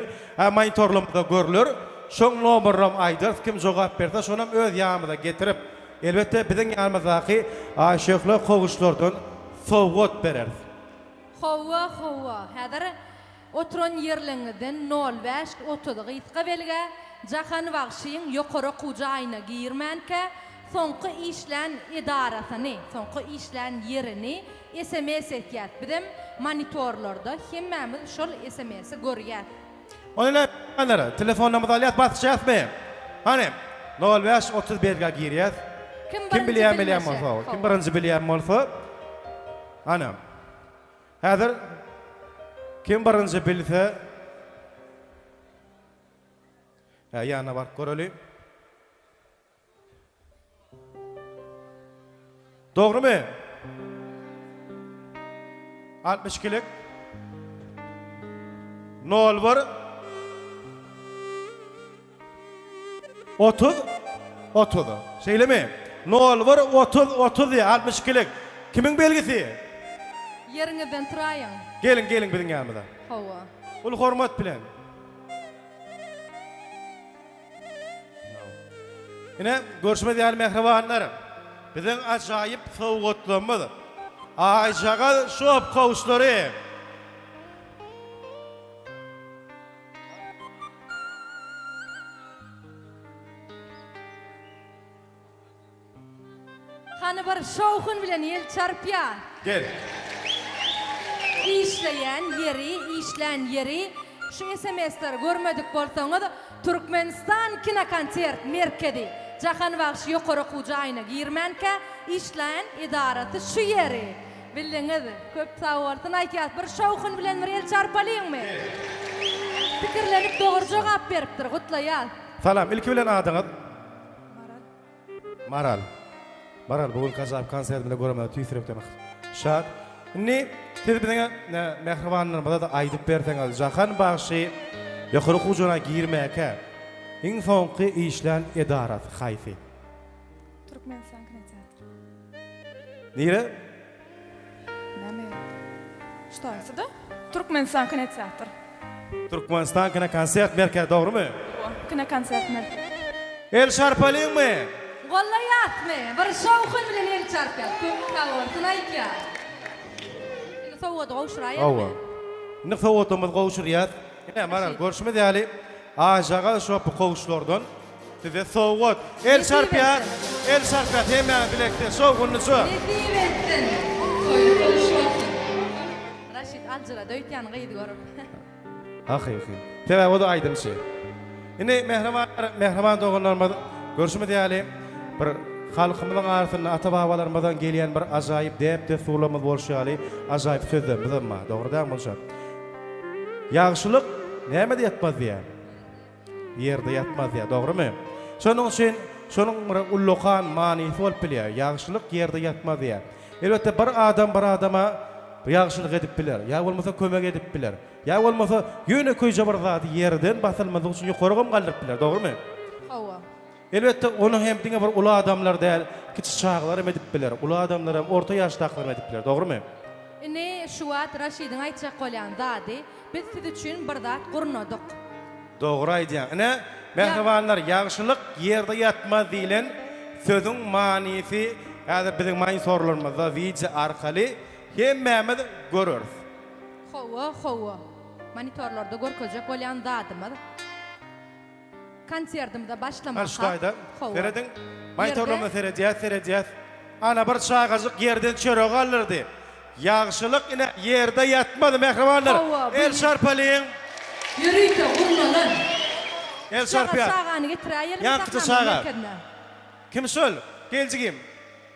monitorlarymyzda görler. Şoň nomerynam aýdarys, kim jogap berse şonam öz ýanymyza getirip, elbetde biziň ýanymyzdaky Aýşöhle kowuşlardan sowgat bereris. Howwa howwa häzir Oturan ýerleňizden nol bäş 30 gysga belgä Jahan bagşyň ýokary okuw jaýyna girmänkä soňky işlän edarasyny, soňky işlän ýerini sms etýäs. Bizem monitorlarda hemmämiz şol sms-i görýäs. Ony näme telefonlarymyzy alýas basýasmy? Hany nol bäş 30 belgä girýäs. Kim Kim birinji bilýän bilýän bilmese. bolsa, kim birinji bilýän bolsa hany. Häzir kim birinji bilse Hä, ýanyna baryp göreli. Dogrumy? 62-lik Nol bir 30 30. Şeýlemi? Nol bir 30 30 diýýär, 62-lik. Kimiň belgisi? Ýeriňizden turaýyň. Geliň, geliň biziň ýanymyza. Hawa. Uly hormat bilen. Ine, görşümiz ýaly mähribanlar, biziň ajaýyp sowgatlarymyz, aýjagaz şop kowuşlary. Hany bir şowhun bilen el çarpýar. Gel. Işleýän ýeri, işlän ýeri şu sms-leri görmedik bolsaňyz Türkmenistan kinokonsert merkezi Jahan bagşy ýokary okuw jaýyna girmänkä işlän edarasy şu ýeri. Bildiňiz. Köp sag bolsun aýtýas. Bir şowhun bilen bir el çarpalyňmy? Pikirlenip dogry jogap beripdir. Gutlaýas. Salam, ilki bilen adyňyz? Maral. Maral bu günki ajaýyp konsertinde göremede tüýs ýürekden şat. Indi siz biziň mähribanlarymyza-da aýdyp berseňiz, Jahan bagşy ýokary okuw jaýyna girmäkä iň soňky işlän edarasy haýsy? Türkmenistan kinoteatry. Nire? Näme? Ştaýsy-da? Türkmenistan kinoteatr. Türkmenistan kinokonsert merkezi dogrymy? Hawa, kinokonsert merkezi. El çarpalyňmy? Gollaýasmy? Bir şowhun bilen el çarpýas. Köp sag bolsun aýtýas. Indi sowgady gowşuraýalymy? Hawa. Indi sowgadymyzy gowşurýas. Ine, Maral, görşümiz ýaly, aýjagaz şo bu kowuşlardan Size sowgat. El çarpýas, el çarpýas hemmämiz bilekde şowhunlyja. Nesip etsin. Toýly toýuş bolsun. Raşid aljyrady öýtýän gyzy görüp. Hakyky. Sebäbi o-da aýdymçy. Indi mähribanlar, mähriban doganlarymyz görşümiz ýaly bir halkymyzyň arasynda ata-babalarymyzdan gelýän bir ajaýyp däp-dessurlarymyz bolşy ýaly ajaýyp sözlerimizem bar. Dogry dälmi Gulşat? Ýagşylyk nämede ýatmaz diýýär. Ýerde ýatmaz diýýär, dogrumy? Şonuň üçin şonuň bir ullakan manysy bolup bilýär. Ýagşylyk ýerde ýatmaz diýýär. Elbetde bir adam bir adama ýagşylyk edip biler, ýa bolmasa kömek edip biler, ýa bolmasa ýönekeýje bir zady ýerden basylmazlyk üçin ýokarygam galdyryp biler, dogrumy? Hawa. Elbetde, ony hem diňe bir uly adamlar däl, kiçi çagalar hem edip biler, uly adamlar hem, orta ýaşdakylar hem edip biler, dogrumy? Indi şu wagt Raşidiň aýtjak bolýan zady, biz siz üçin bir zat gurnadyk. Dogry aýdýaň. Ine, mähribanlar, ýagşylyk ýerde ýatmaz diýlen sözüň manysy häzir biziň monitorlarymyzda wideo arkaly hemmämiz göreris. Hawa, hawa. Monitorlarda görkezjek bolýan zadymyz. Konsertimize başlamaka. Hany şu taýda. Hawa. Serediň. Monitorlarymyza seredýäs, seredýäs. Ana bir çagajyk ýerden çörek aldyrdy. Ýagşylyk ine ýerde ýatmaz mähribanlar. Hawa, bu El şarpalyň. Ýörite gurnalan. El Çaga şarpýas. çagany getiräýeliň Ýaňkyja sahnanyň çaga. merkezine. Kim şol? Gel jigim.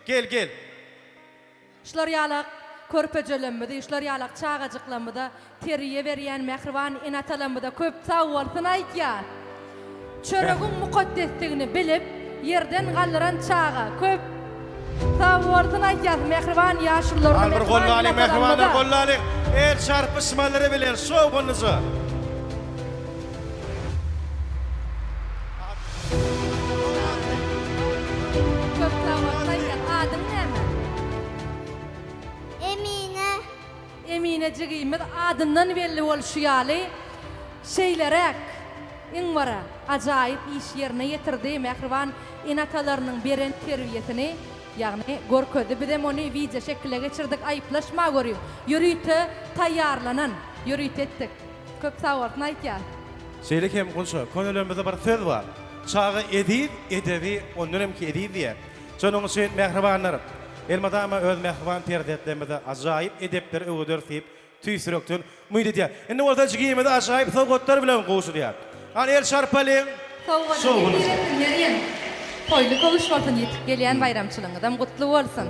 Gel, gel. Şular ýalak körpejelemmizi, şular ýalak çagajyklamyza terbiýe berýän mähriban ene-atalamyza köp sag bolsun aýtýas. Çöregiň mukaddesdigini bilip, ýerden galdyran çaga köp sag bolsun aýtýas mähriban ýaşulularymyza, Hany bir mähriban gollalyň mähribanlar ene-atalarymyza. gollalyň. El çarpyşmalary bilen şowhunlyja. Köp sag bol Saýat. Adyň näme? Emine. Emine jigimiz adyndan belli bolşy ýaly şeýleräk iň bir ajaýyp iş ýerine ýetirdi mähriban ene-atalarynyň beren terbiýesini ýagny görkezdi bizem ony wideo şekile geçirdik aýyplaşma görüň ýörite taýýarlanan ýörite etdik. Köp sag bolsun aýtýas. Şeýle hem Gunça, könelerimizde bir söz bar. Çaga eziz, edebi ondan hem ki eziz diýýär. Şonuň üçin mähribanlar, elmydama öz mähriban perzentlerimize ajaýyp edepleri öwrederis diýip tüýs ýürekden umyt edýär. Indi bolsa jigimizi ajaýyp sowgatlar bilen gowşurýar. Hany el çarpalyň. Sowgady Şowhunly. nesip etsin Merýem. Toýly köwüş bolsun ýetip gelýän baýramçylygyňyzam gutly bolsun.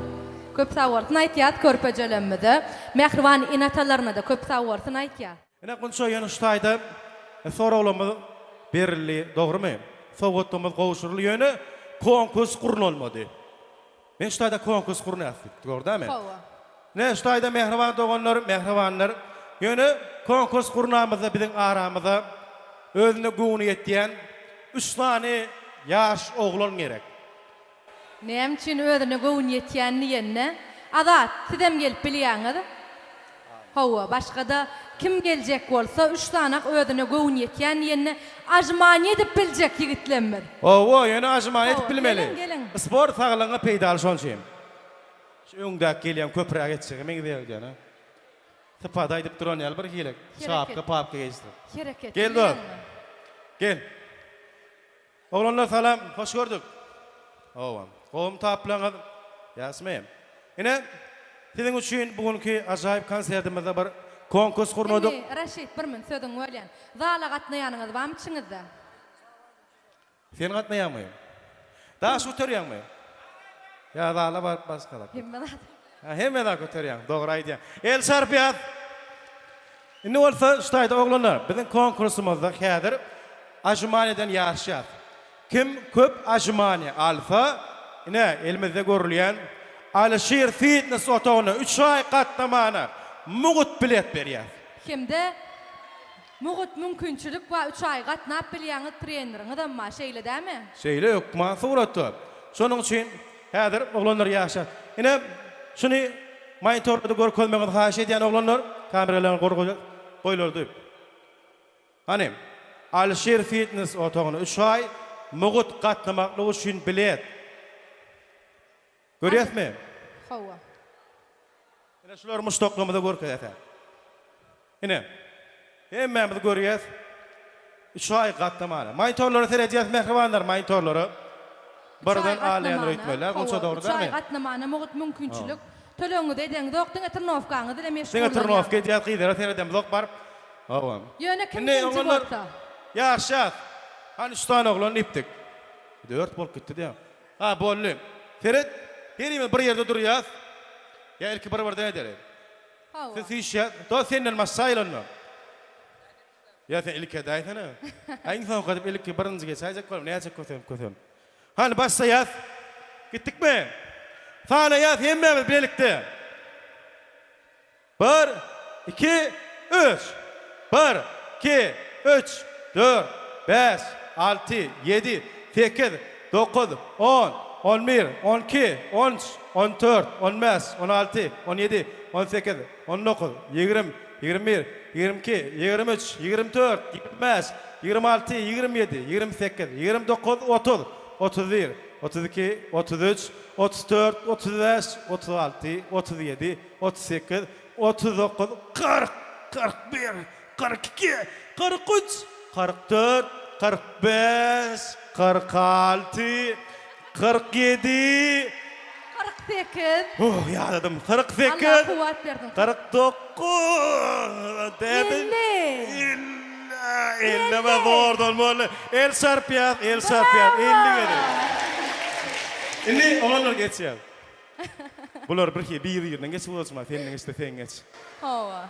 Köp sag bolsun aýtýas körpejelemmize. Mähriban ene-atalaryna-da köp sag bolsun aýtýas. Ine Gunça ýöne şu taýda soraglarymyz berildi dogrymy? Sowgatlarymyz gowşuryldy ýöne konkurs gurnalmady. Men şu taýda konkurs gurnaýas diýip dogry dämi? Hawa. Ine şu taýda mähriban doganlar, mähribanlar ýöne konkurs gurnamyzda biziň aramyza özüne göwni ýetýän üç sany ýaş oglan gerek. Näme üçin özüne göwün ýetýän diýende, Azat, sizem gelip bilýäňiz. Hawa, başga-da kim geljek bolsa, üç sanak özüne göwün ýetýän diýende, ažmaniýa edip biljek ýigitlemmiz. Hawa, ýöne ažmaniýa edip Hawa, bilmeli. geliň, geliň. Sport saglygyňa peýdaly şonuň üçin. Şu öňdäki gelýän köpräk etjege meňzeýär öýdýän-ä. Sypady aýdyp duran ýaly bir hili şapka-papka geýişdirip. Hereketli Gel dost. ýaňy. Gel. Oglanlar salam, hoş gördük. Hawa, gowumy taplaňyz? Ýagşymy? Ine, siziň üçin bu günki ajaýyp konsertimizde bir konkurs gurnadyk. Indi, Raşid, bir min sözüňi bölýän. Zala gatnaýanyňyz barmy içiňizde? Sen gatnaýaňmy? Daş göterýäňmi? Ýa zala baryp başga zat? Hemme zat. Hä, hemme zat göterýäň, dogry aýdýaň. El çarpýas! Indi bolsa şu taýda oglanlar, biziň konkursymyzda häzir ažumaniýadan ýaryşýas. Kim köp ažumaniýa alsa, ine, elimizde görülýän Alyşir fitness otagyna üç aý gatnamana mugt bilet berýäs. Hem-de mugt mümkinçilik bar, üç aý gatnap bilýäňiz, treneriňizem bar, şeýle dämi? Şeýle, hökman suratda. Şonuň üçin häzir oglanlar ýaryşýas. Ine, şuny Monitorda görkezmegiňizi haýyş edýän oglanlar, kameralaryňyzy goýlardy. Hany, Alişir fitness otagyna üç aý mugt gatnamaklyk üçin bilet. Görýäsmi? Hawa. Ine şulary muşdaklarymyza görkezäs. Ine, hemmämiz görýäs, üç aý gatnamana. Monitorlara seredýäs, mähribanlar, monitorlara. Birden alýandyr öýtmeliler, gunça dogry dälmi? Üç aý gatnamana mugt mümkinçilik. Tölegiňizi edeňzok, diňe trnowkaňyz ile meşgullanýaňyz. Diňe trnowka edýäs, gyzlara seredemzok baryp. Hawa. Ýöne kim birinji bolsa. Ýaşýas. Hany üç sany oglan diýipdik. Dört bolup gitdi diýýän. Ha, boldy. Seret, herimiz bir ýerde durýas. Ýa ilki bir-birden edeli. Hawa. Siz süýşýä. Dost senden başlaýyl onda. Ýa sen ilki edäýsene. A iň soňky edip ilki birinji geçäýjek bolam näçe kösenip kösenip. Hany başlaýas. Gitdikmi? Sanaýas hemmämiz bilelikde. Bir, iki, üç. Bir, iki, üç, dört, bäş, alty, ýedi. sekiz, dokuz, on, on bir, on iki, on üç, on dört, on bäş, on alty, on ýedi, on sekiz, on dokuz, ýigrimi, ýigrimi bir, ýigrimi iki, ýigrimi üç, ýigrimi dört, ýigrimi bäş, ýigrimi alty, ýigrimi ýedi, ýigrimi sekiz, ýigrimi dokuz, otuz, 31, 32, 33, 34, 35, 36, 37, 38, 39, 40, 41, 42, 43, 44, 45, 46, 47, 48. Oh, ýadadym. 48. Allah kuwwat bersin. 49. Däde. 50. 50. 50 zordan boldy. El çarpýas, el çarpýas. 50 gezek. Indi oglanlar geçýär. Bular bir hili bir-birinden geçip uzaşma, senden geçse sen geç. Hawa.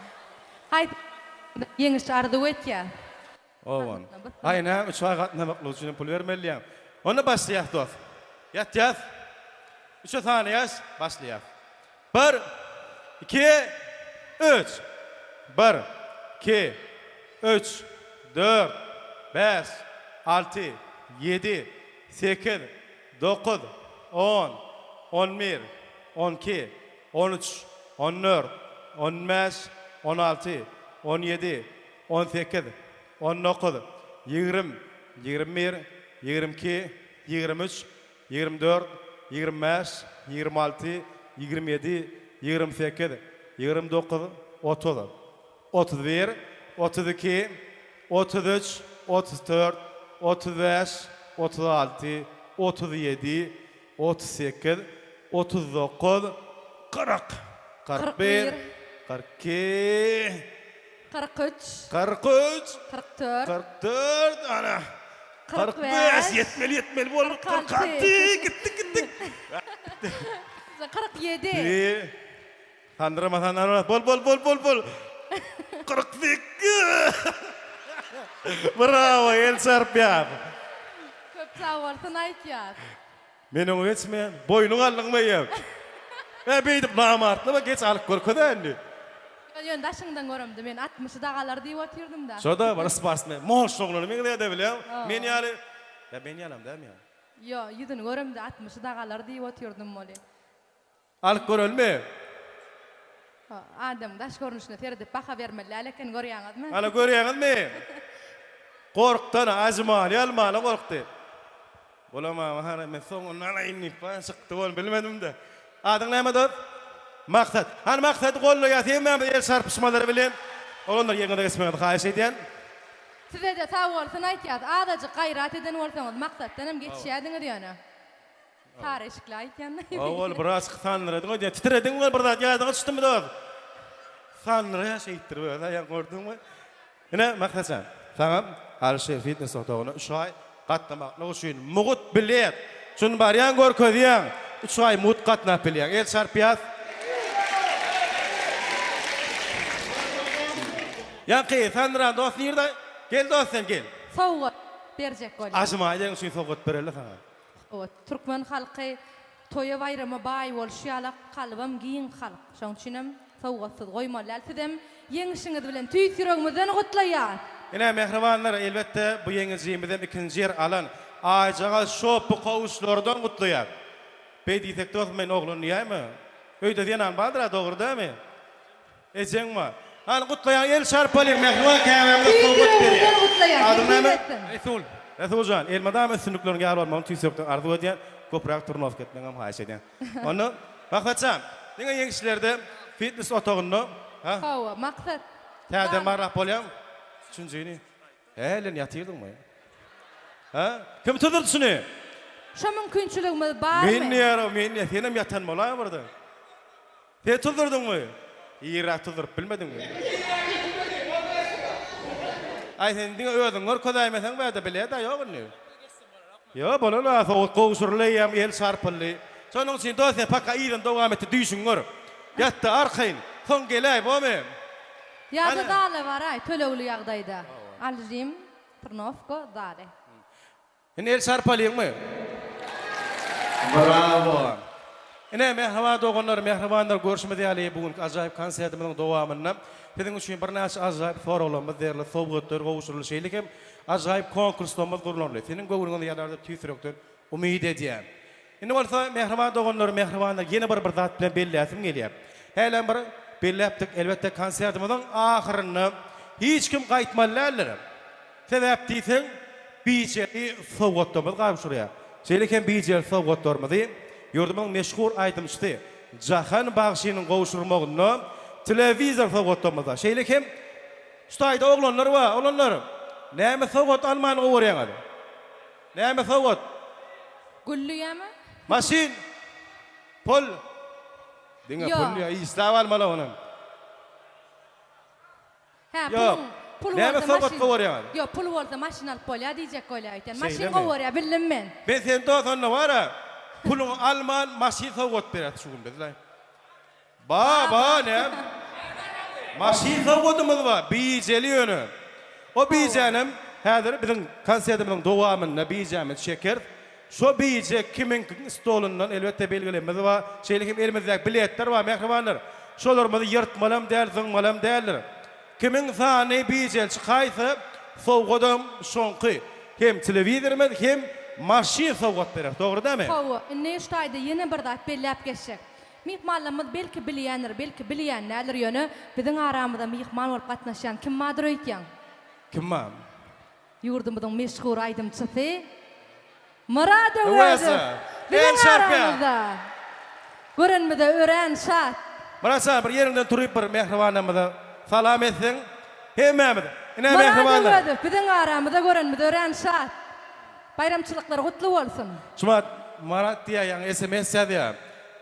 Haýsy ýeňiş arzuw etýär. Owan. Aý näme üç aý gatnamaklyk üçinem pul bermeli diýýäň. Onda başlaýas dos. Ýatýas. Üçe sanaýas, başlaýas. Bir, iki, üç. Bir, iki, üç, dört, bäş, alty, ýedi, sekiz, dokuz, on, on bir, on iki, on üç, on dört, on bäş, on alty, on ýedi, on sekiz, on dokuz, ýigrim, ýigrim bir, ýigrim iki, ýigrim üç, ýigrim dört, ýigrim bäş, ýigrim alty, ýigrim ýedi, ýigrim sekiz, ýigrim dokuz, otuz, otuz bir, otuz iki, otuz üç, otuz dört, otuz bäş, otuz alty, otuz ýedi, otuz sekiz, otuz dokuz, kyrk, kyrk bir, kyrk iki, 43. 43. 44. 44 ana. 45 ýetmeli ýetmeli boldy. 46 gitdik gitdik. 47. Bir. Sandyrama sandyrama. Bol bol bol bol bol. 48. Bravo el çarpýar. Köp sag bolsun aýtýar. Men oňa geçmeýän. Boýnuňy aldyňmy eýýäm? Hä, beýdip namartlama, geç alyp görkez-ä indi. Ýöne daşyňdan göremde men altmyşy dagy alar diýip otyrdym-da. Şo-da bir sportsmen. Moşny oglana meňzeýär-dä bilýäňmi? Men ýaly, ýa men ýalam dälmi ýa? Ýo, ýüzüni göremde altmyşy dagy alar diýip otyrdym welin. Alyp görelmi? Adamyň daş görnüşine seredip baha bermeli däl eken görýäňizmi? Ana görýäňizmi? Gorkdan ajymany almana gorkdy. Bolamam hany men soňundan alaýyn diýip bana çykdy ol bilmedim-de. Adyň näme dost? Maksat. Hany Maksady gollaýas hemmämiz el çarpyşmalary bilen. Oglanlar ýeriňize geçmegiňizi haýyş edýän. Sizede sag bolsun aýtýas. Azajyk gaýrat eden bolsaňyz Maksatdan hem geçýädiňiz ýöne. Sary eşikli aýtýan. Owal biraz sandyradyň öýdýän. Titrediň we bir zat ýadyňa düşdümi dost? Sandyraýar şeýtdirip özi aýagyň gördüňmi? Ine Maksatjan, saňa Alyşir fitnes otagyna üç aý gatnamaklyk üçin mugt bilet. Şuny barýaň görkezýäň. Üç aý mugt gatnap bilýäň. El çarpýas. Ýaňky sandyran dost nirde? Gel dost sen gel. Sowgat berjek bolýan. Ajymaý diýen üçin sowgat bereli saňa. Hawa, türkmen halky toýa-baýrama baý bolşy ýalak, kalbam giň halk. Şoň üçinem sowgatsyz goýmaly däl. Sizem ýeňişiňiz bilen tüýs ýüregimizden gutlaýas! Ine, mähribanlar, elbetde, bu ýeňijimizem ikinji ýer alan Aýjagaz şopby kowuşlardan gutlaýas. Beý diýsek dostum, men oglan diýäýme? Öýde zenan bardyr-a, dogry dälmi? Ejeň bar. Hany gutlaýan el çarpalyň mähriban käbämize Tüýs sowgat berýär. ýüregimizden gutlaýas. Adyň Nesip näme? etsin. Resul. Resuljan, elmydama üstünlikleriň ýar bolmagyny tüýs ýürekden arzuw edýän. Köpräk turnowka etmegiňem haýyş edýän. Onda Maksatjan, diňe ýeňişlerde fitnes otagynda, ha? Hawa, Maksat. Täzeden barlap bolýarmy? Üçünjini. Hälem ýatyrdyňmy? Ha? Kim tuzdurdy şuny? Şo mümkinçiligimiz barmy? Men diýýär, men diýýär, senem ýatan bolaý birden. Sen tuzdurdyňmy? Irräk tuzduryp bilmediňmi? Aý sen diňe özüňi görkezäýmeseň bärde bilet-ä ýok indi. Ýok bolan-a sowgat gowşuryldy eýýäm el çarpyldy. Şonuň üçin dost sen paka yzyny dowam etdi düýşüňi gör. Ýatda arkaýyn. Soň geläý bomy? Ýa-da zala baraý tölegli ýagdaýda. Aljim, trnowka, zaly. Indi el çarpalyňmy? Bravo! Ine, mähriban doganlar, mähribanlar, görşümiz ýaly, bu günki ajaýyp konsertimiziň dowamynda siziň üçin birnäçe ajaýyp soraglarymyz berler, sowgatlar gowşuryldy, şeýle hem ajaýyp konkurslarymyz gurnaldy. Seniň göwnüňiz ýanar diýip tüýs ýürekden umyt edýän. Indi bolsa, mähriban doganlar, mähribanlar, ýene bir bir zat bilen belläsim gelýär. Hälem bir belläpdik, elbetde, konsertimiziň ahyrynda hiç kim gaýtmaly däldir. Sebäp diýseň, bijeli sowgatlarymyzy gabşurýar. Şeýle hem bijeli sowgatlarymyzy ýurdumyzyň meşhur aýdymçysy Jahan bagşynyň gowşurmagynda telewizor sowgatlarymyzda. Şeýle hem şu taýda oglanlar bar. Oglanlar, näme sowgat alman gowy görýäňiz? Näme sowgat? Güllüýämi? Maşyn! Pul! Diňe pul ýa işläp almaly ony. Hä, Ýok. puluň, pul Näme bolsa sowgat maşyn. gowarýaňyz? Ýok, pul bolsa maşyn alyp bolýar diýjek bolýar öýtýän. Maşyn Şeýlemi? gowarýar, bildim men. Men seni dos onda bar-a, puluňy alman maşyn sowgat berýäs şu gün biz-laý. Ba, ba, näme? Maşyn sowgadymyz bar, bijeli ýöne. O bijänem häzir biziň konsertimiziň dowamynda bijämizi çekeris. Şo bije kimiňkiň stolundan elbetde belgilemimiz bar. Şeýle hem elimizdäki biletler bar mähribanlar. Şolarymyzy ýyrtmalam däl, zyňmalam däldir. Kimiň sany bijeli çykaýsa, sowgadam şoňky. Hem telewizorymyz, hem maşyn sowgat bereris. Dogry dämi? Hawa, indi şu taýda ýene bir zat belläp geçjek. Myhmanlarymyz belki bilýändir, belki bilýän däldir, ýöne biziň aramyza myhman bolup gatnaşýan kim bardyr öýtýäň? Kim bar? Ýurdumyzyň meşhur aýdymçysy Myrat Öwezow biziň aramyzda. Görenimize örän şat. Myrat jan bir ýeriňden turyp bir mähribanlarymyza salam etseň hemmämiz ine Myrat mähribanlar. Öwezow biziň aramyzda görenimize örän şat. Baýramçylyklar gutly bolsun. Şumat Marat diýýär ýaňy sms ýazýar.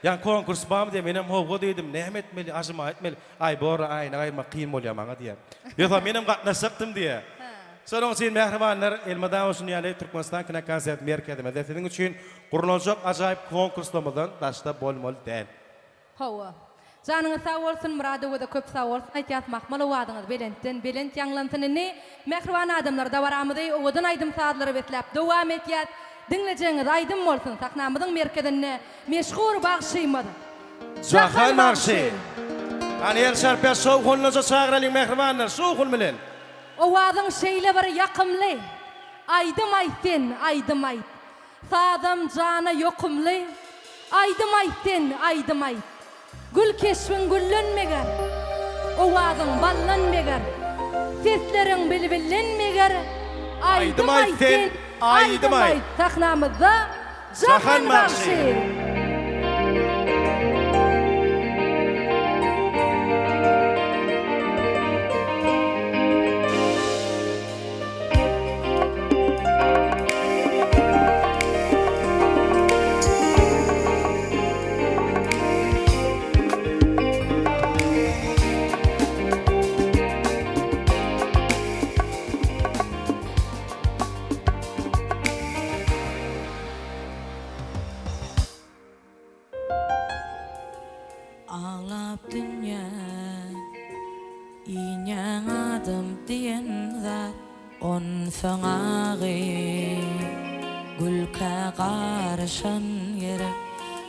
Ýaňy konkurs barmy diýýär menem howwa diýdim näme etmeli ažyma etmeli. Aý borla aýna gaýyrmak kyn bolýa maňa diýýär. Ýogsa menem gatnaşjakdym diýýär. Şonuň üçin mähribanlar elmydama şuny ýaly Türkmenistan kinokonsert merkezimizde siziň üçin gurnaljak ajaýyp konkurslarymyzdan daşda bolmaly däl. Hawa. Janyňyz sag bolsun Myrat öweze köp sag bolsun aýtýas mahmal owazyňyz belentden belent ýaňlansyn indi mähriban adamlar dabaramyzy owadan aýdym sazlara besläp dowam etýäs diňlejegiňiz aýdym bolsun sahnamyzyň merkezinde meşhur bagşymyz Jahan bagşy. Hany el çarpýas şowhunlyja çagyralyň mähribanlar şowhun bilen. Owazyň şeýle bir ýakymly. Aýdym aýt sen, aýdym aýt. Sazam jana ýokumly. Aýdym aýt sen, aýdym aýt. Gül keşbiň gülden meger. Owazyň baldan meger. Sesleriň bilbilden meger. Aýdym aýt sen, aýdym aýt. Sahnamyzda Jahan bagşy. Aglap dünýä inýäň adam diýen zat onsoň agy gülkä garyşan gerek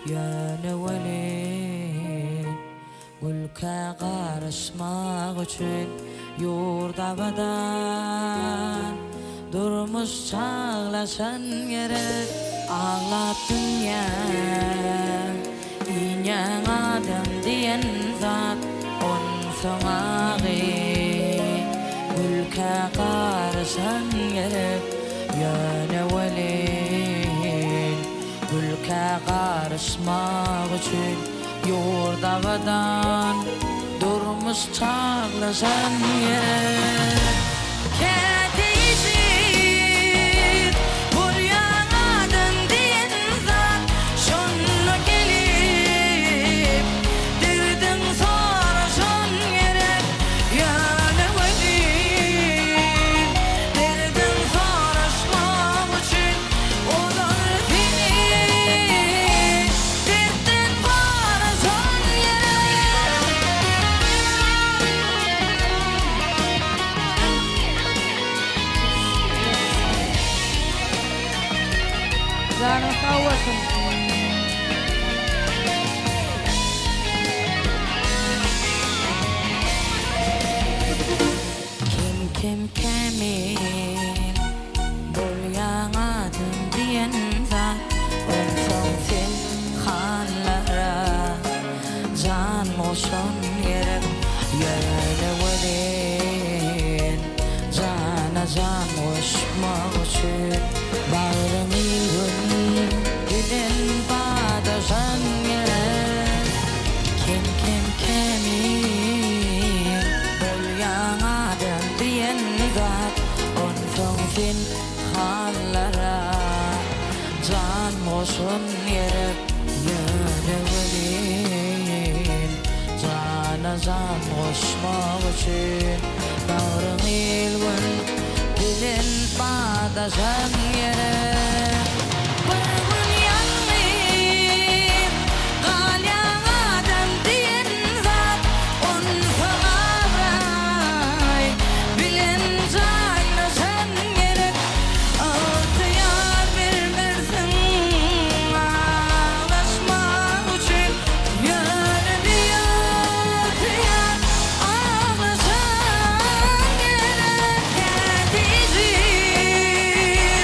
ýöne welin Gülkä garyşmak üçin ýurt abadan, Durmuş çaglaşan gerek. Aglap dünýä inýäň adam diýen zat, Onsoň agy gülkä garyşan gerek. Ýöne welin gülkä garyşmak üçin Ýurt abadan, durmuş çaglaşan ýer. Käte ejiz bolýan adam diýen zat, Şonda gelip derdiň soraşan gerek. Ýöne welin derdiň soraşmak üçin ozal seni Dertden garaşan Janyň sag bolsun. Kem-kem kämil bolýaň adam diýen zat Onsoň sen hanlara jan goşan gerek Ýöne welin jana jan goşmak üçin Bagryň il-gün bilen badaşan gerek Kem-kem kämil bolýaň adam diýen zat Onsoň sen hanlara jan goşan gerek Ýöne welin jana jan goşmak üçin Bagryň il-gün bilen badaşan gerek. Bir gün ýalňyz galýaň adam diýen zat Onsoň abraý bilen jaýlaşan gerek Ygtyýar bermersiň aglaşmak üçin Ýöne biygtyýar aglaşan gerek Käte ejiz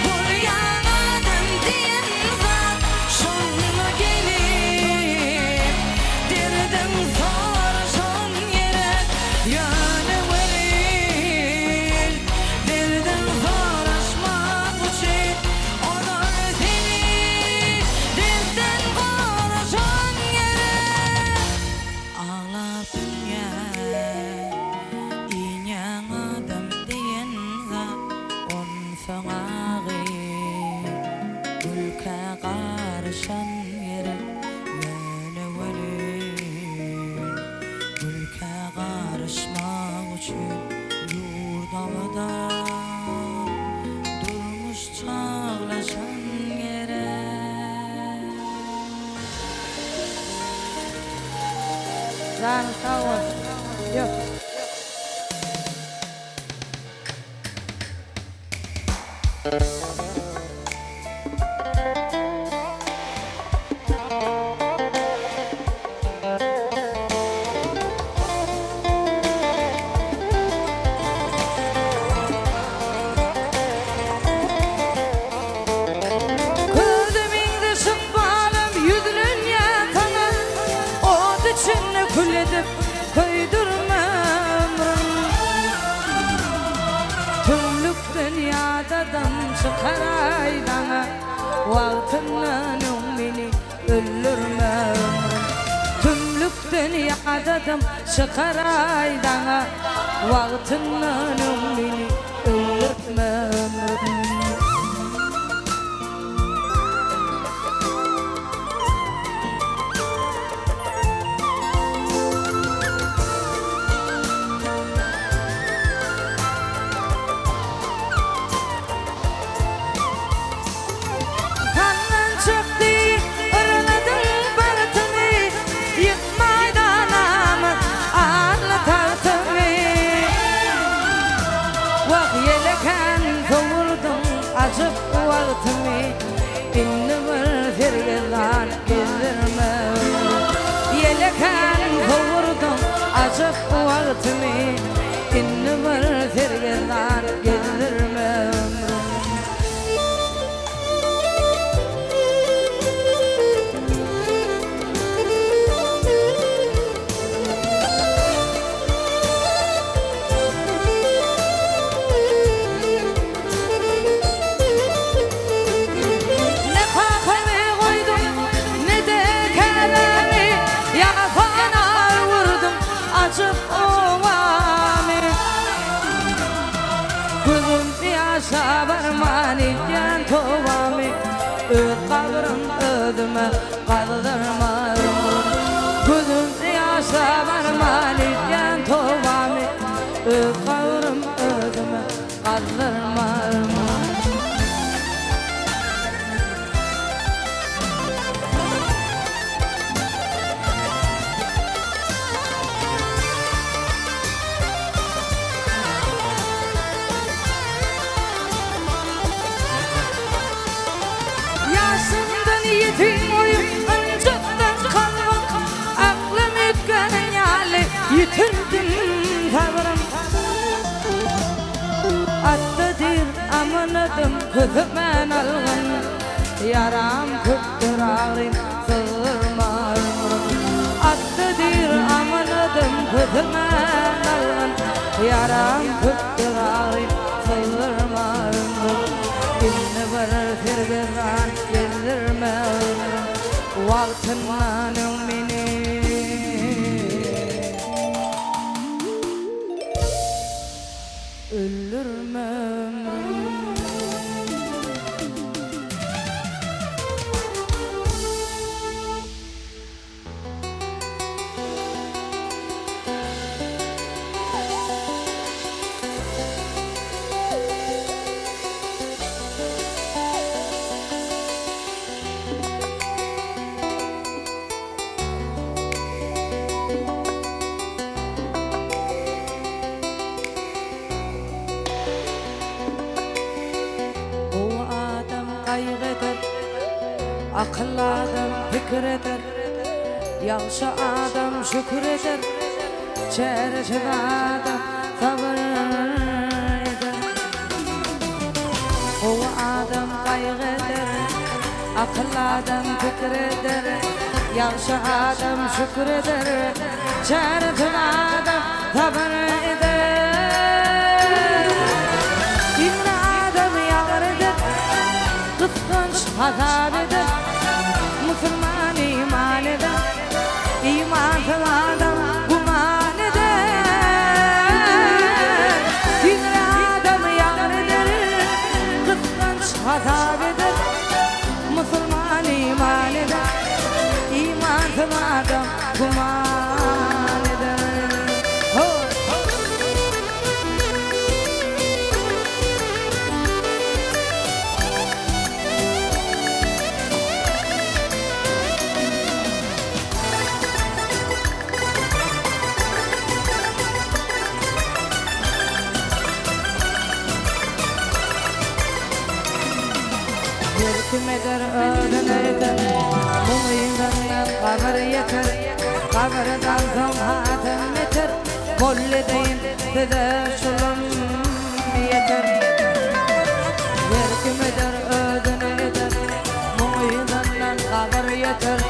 bolýan adam diýen zat Şonda gelip derdiň soraşan gerek Ýöne welin derdiň soraşmak üçin Olar seni dertden goraşan gerek Aglap dünýä inýäň adam diýen zat Onsoň agy gülkä garyşan gerek Ýöne welin gülkä garyşmak üçin Ýurt abadan, durmuş çaglaşan gerek. Janyň sag bolsun. Ýok. Köze meňzeş ykbalym ýüzlenýär saňa, Ot içinde kül edip köýdürme ömrüm. Tümlükden ýadadan çykaraý daňa, Wagtyndan öň meni öldürme ömrüm. Tümlükden ýadadam çykaraý daňa, Wagtyndan öň meni öldürme ömrüm. Sandan çykdy, yrladyň bagtymy, Ýykmaýdan namys, arly tagtymy. Wah, ýelekän sowurdyň ajyp wagtymy, Indi bir sergezdan gezdirme ömrüm. Ýelekän sowurdyň ajyp wagtymy, Indi bir sergezdan gezdirme ömrüm. Ne kakamy goýdum, ne-de käbämi, Ýasana öwürdim ajyp obamy. Gözüm ýaşa barman edýän tobamy, Öz gabrym özüme gazdyrma ömrüm. Gözüm ýaşa barman edýän tobamy, Öz gabrym özüme gazdyrma ömrüm. Ýaşymdan ýetim goýup, ynjytdyň kalbym, Aklym üýtgän. Amanadym kösemän algyn, Ýaram köpdür agrym syzdyrma ömrüm. Atdy diýr amanadym kösemän algyn, Ýaram köpdür agrym syzdyrma ömrüm. Indi bir sergezdan gezdirme ömrüm, Wagtyndan öň meni. Öldürme ömrüm. Gowy adam gaýgy eder, Akylly adam pikir eder, Ýagşy adam şükür eder, Çäresiz adam sabyr eder. Gowy adam gaýgy eder, Akylly adam pikir eder, Ýagşy adam şükür eder, Çäresiz adam sabyr eder. Iňňe adam ýagyr eder, Gysganç hasap eder, Musulman iman eder, Imansyz adam güman eder. Iňňe adam ýagyr eder, Gysganç hasap eder, Musulman iman eder, Imansyz adam güman eder. Ho! Her kim eder özüne eder, Muň yzyndan gabyr ýeter, Gabyrdan soň hasam beter, Boldy deýin size şulam ýeter. Her kim eder özüne eder, Muň yzyndan gabyr ýeter,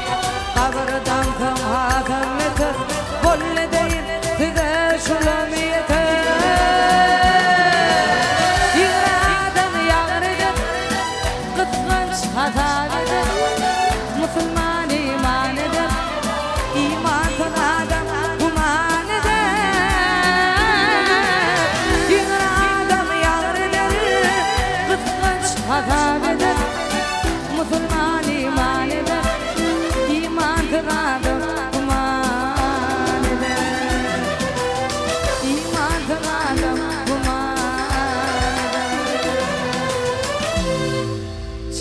Gabyrdan soň hasam beter, Boldy deýin size şulam ýeter. Ýigri adam ýagyr eder, Gysganç hasap eder, Musulman iman eder, Imansyz adam güman eder. Ýigri adam ýagyr eder, Gysganç hasap eder, Musulman iman eder, Imansyz adam güman eder. Imansyz adam güman eder.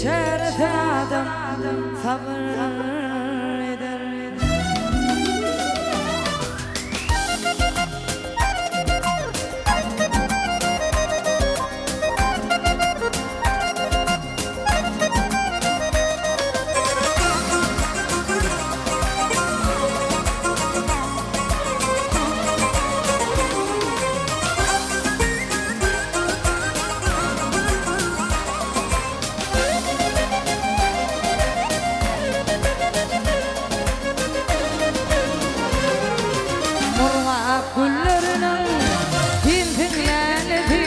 Çäresiz adam sabyr eder. Murgap gülleriniň sensiň lälesi,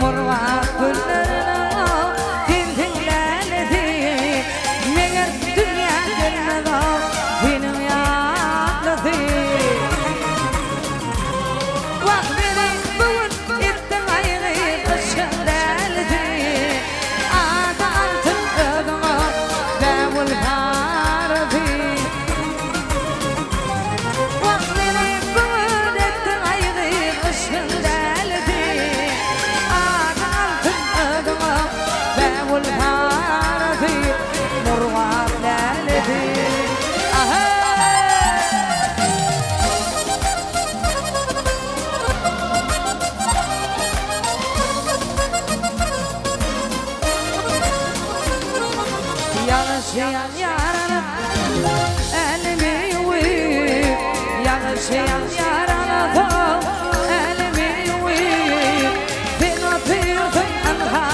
Murgap gülleriniň sensiň lälesi, Meger dünýä gelmez o seniň ýalysy. Wah meni bu gün etdiň aýgy yşkyň dälisi, Ady altyn özüňe bägül parasy. Wah meni bu gün etdiň aýgy yşkyň dälisi, Ady altyn özüňe bägül parasy, Murgap lälesi. Aheý! Ýagyş ýaýar älemi ýuwup, Ýagyş ýaýar älemi ýuwup, Sen otyrsyň ynha.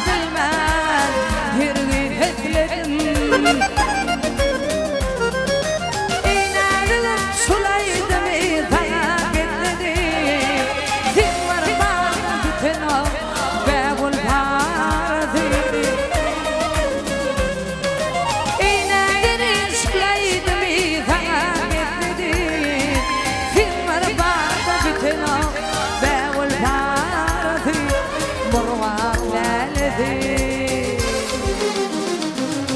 bilmän hergiz hesledim. Eý näzigim şul aýdymy saňa gizledim. Seň bir bagyň bitenok bägül parasy. Eý näzenin şul aýdymy saňa gizledim. Seň bir bagda bitenok bägül parasy, murgap lälesi.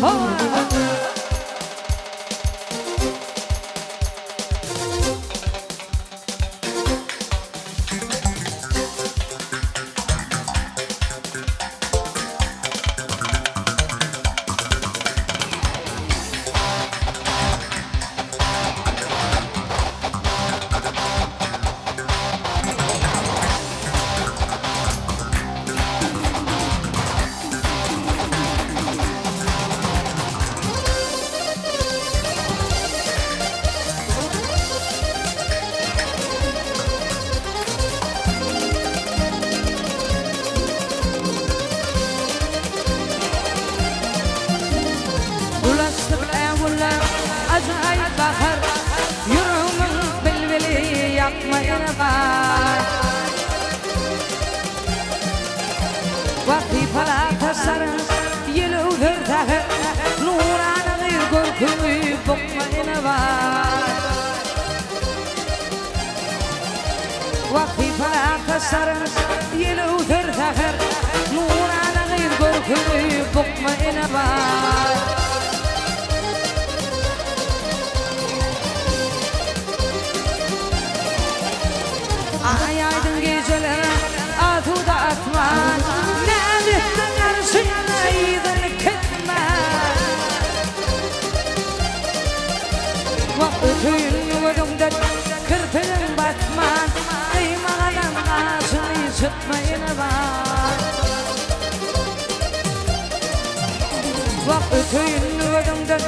Hawa. Ulaşdyk äwüller ajaýyp bahar, Ýüregimiň bilbili ýakma ene bar. Wasypalar taşlaryň ýel öwser säher, Nurana gyz görküňi bukma ene bar. Wasypalar taşlaryň ýel öwser säher, Nurana gyz görküňi bukma ene bar. Aý aýdyň gijeler asuda asman, Näz etdiň arşyňa yzyny kesmän. Wah öteýin gözüňden kirpigiň basman, Gyýmagalam gaşyňy çytma ene bar. Wah öteýin gözüňden,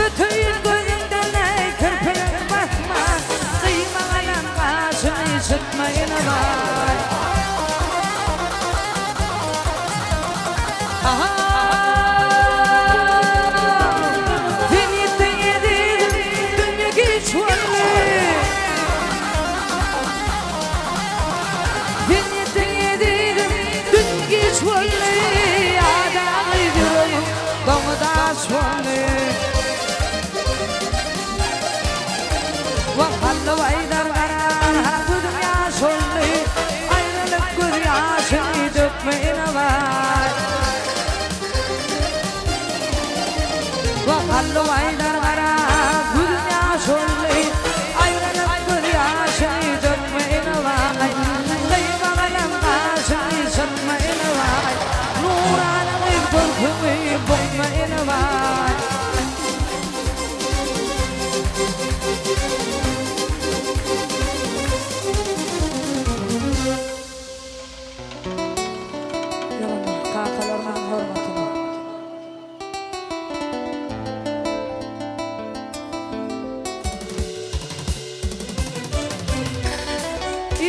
öteýin gözüňden eý kirpigiň basman, Gyýmagalam gaşyňy çytma ene bar. Sen ýetdiň ezizim, dünýe giç boldy. Sen ýetdiň ezizim, dünýe giç boldy. Adagy ýüregim doňy daş boldy. Wah Hallabaýdar gara gözüm ýaş boldy. Aýralyk göz ýaşyny dökme ene-baý. Wah Hallabaýdar gara gözüm ýaş boldy. Aýralyk göz ýaşyny dökme ene-baý. Gyýmagalam gaşyny çytma ene-baý. Nurana gyz görküňi bukma ene-baý. Ýylgyň kakalarynyň hormatyna.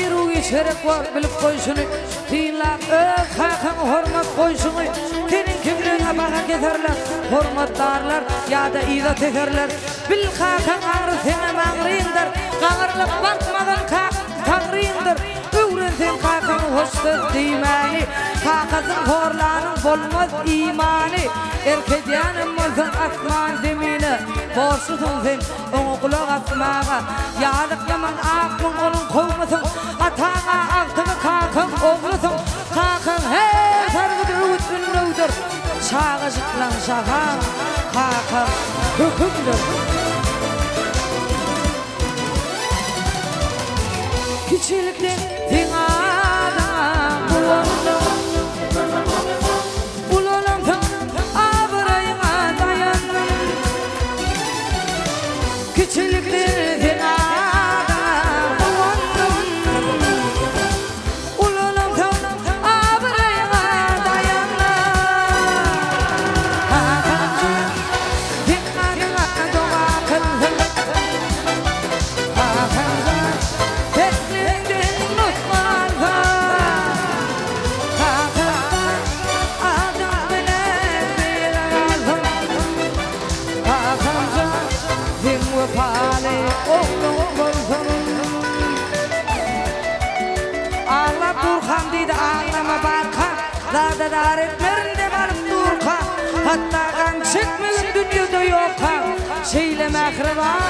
Iru-giç gerek bor, bilip goý şuny, Synlap öz kakaňy hormat goýşuňy. Seniň kimligiňe baha keserler, Hormatlarlar ýa-da yza teserler. Bil kakaň aňry seňem aňryňdyr, Gaňrylyp bakmagyn kakaň Taňryňdyr. Öwren sen kakaňa hoş söz diýmäni, Kakasyn horlanyň bolmaz imany. Erk edýänem bolsaň asman zemine, Borçlusyň sen oňa gulak asmaga. Ýazyklaman aklyň onuň kowmusyň, Ataň-a agtygy kakaň oglusyň. Kakaň her sargydy öwüt ündewdir, Çagajyklaň şahaň kakaň hökümdir. Kiçilikden seň adyňa guwandym. Ulalansoň abraýyňa daýandym. Kiçilikden seň adyňa guwandym. Ulalansoň abraýyňa daýandym. Kakamjan, seň adyňa doga kyldym. Kakamjan, pesligiňden nusga alsam. wepaly ogluň bolsun. Aglap durkam diýdi aglama barka, Zada zar etmerin dem alyp durka, Hatda gam çekmegin dünýede ýokka, Şeýle mähriban.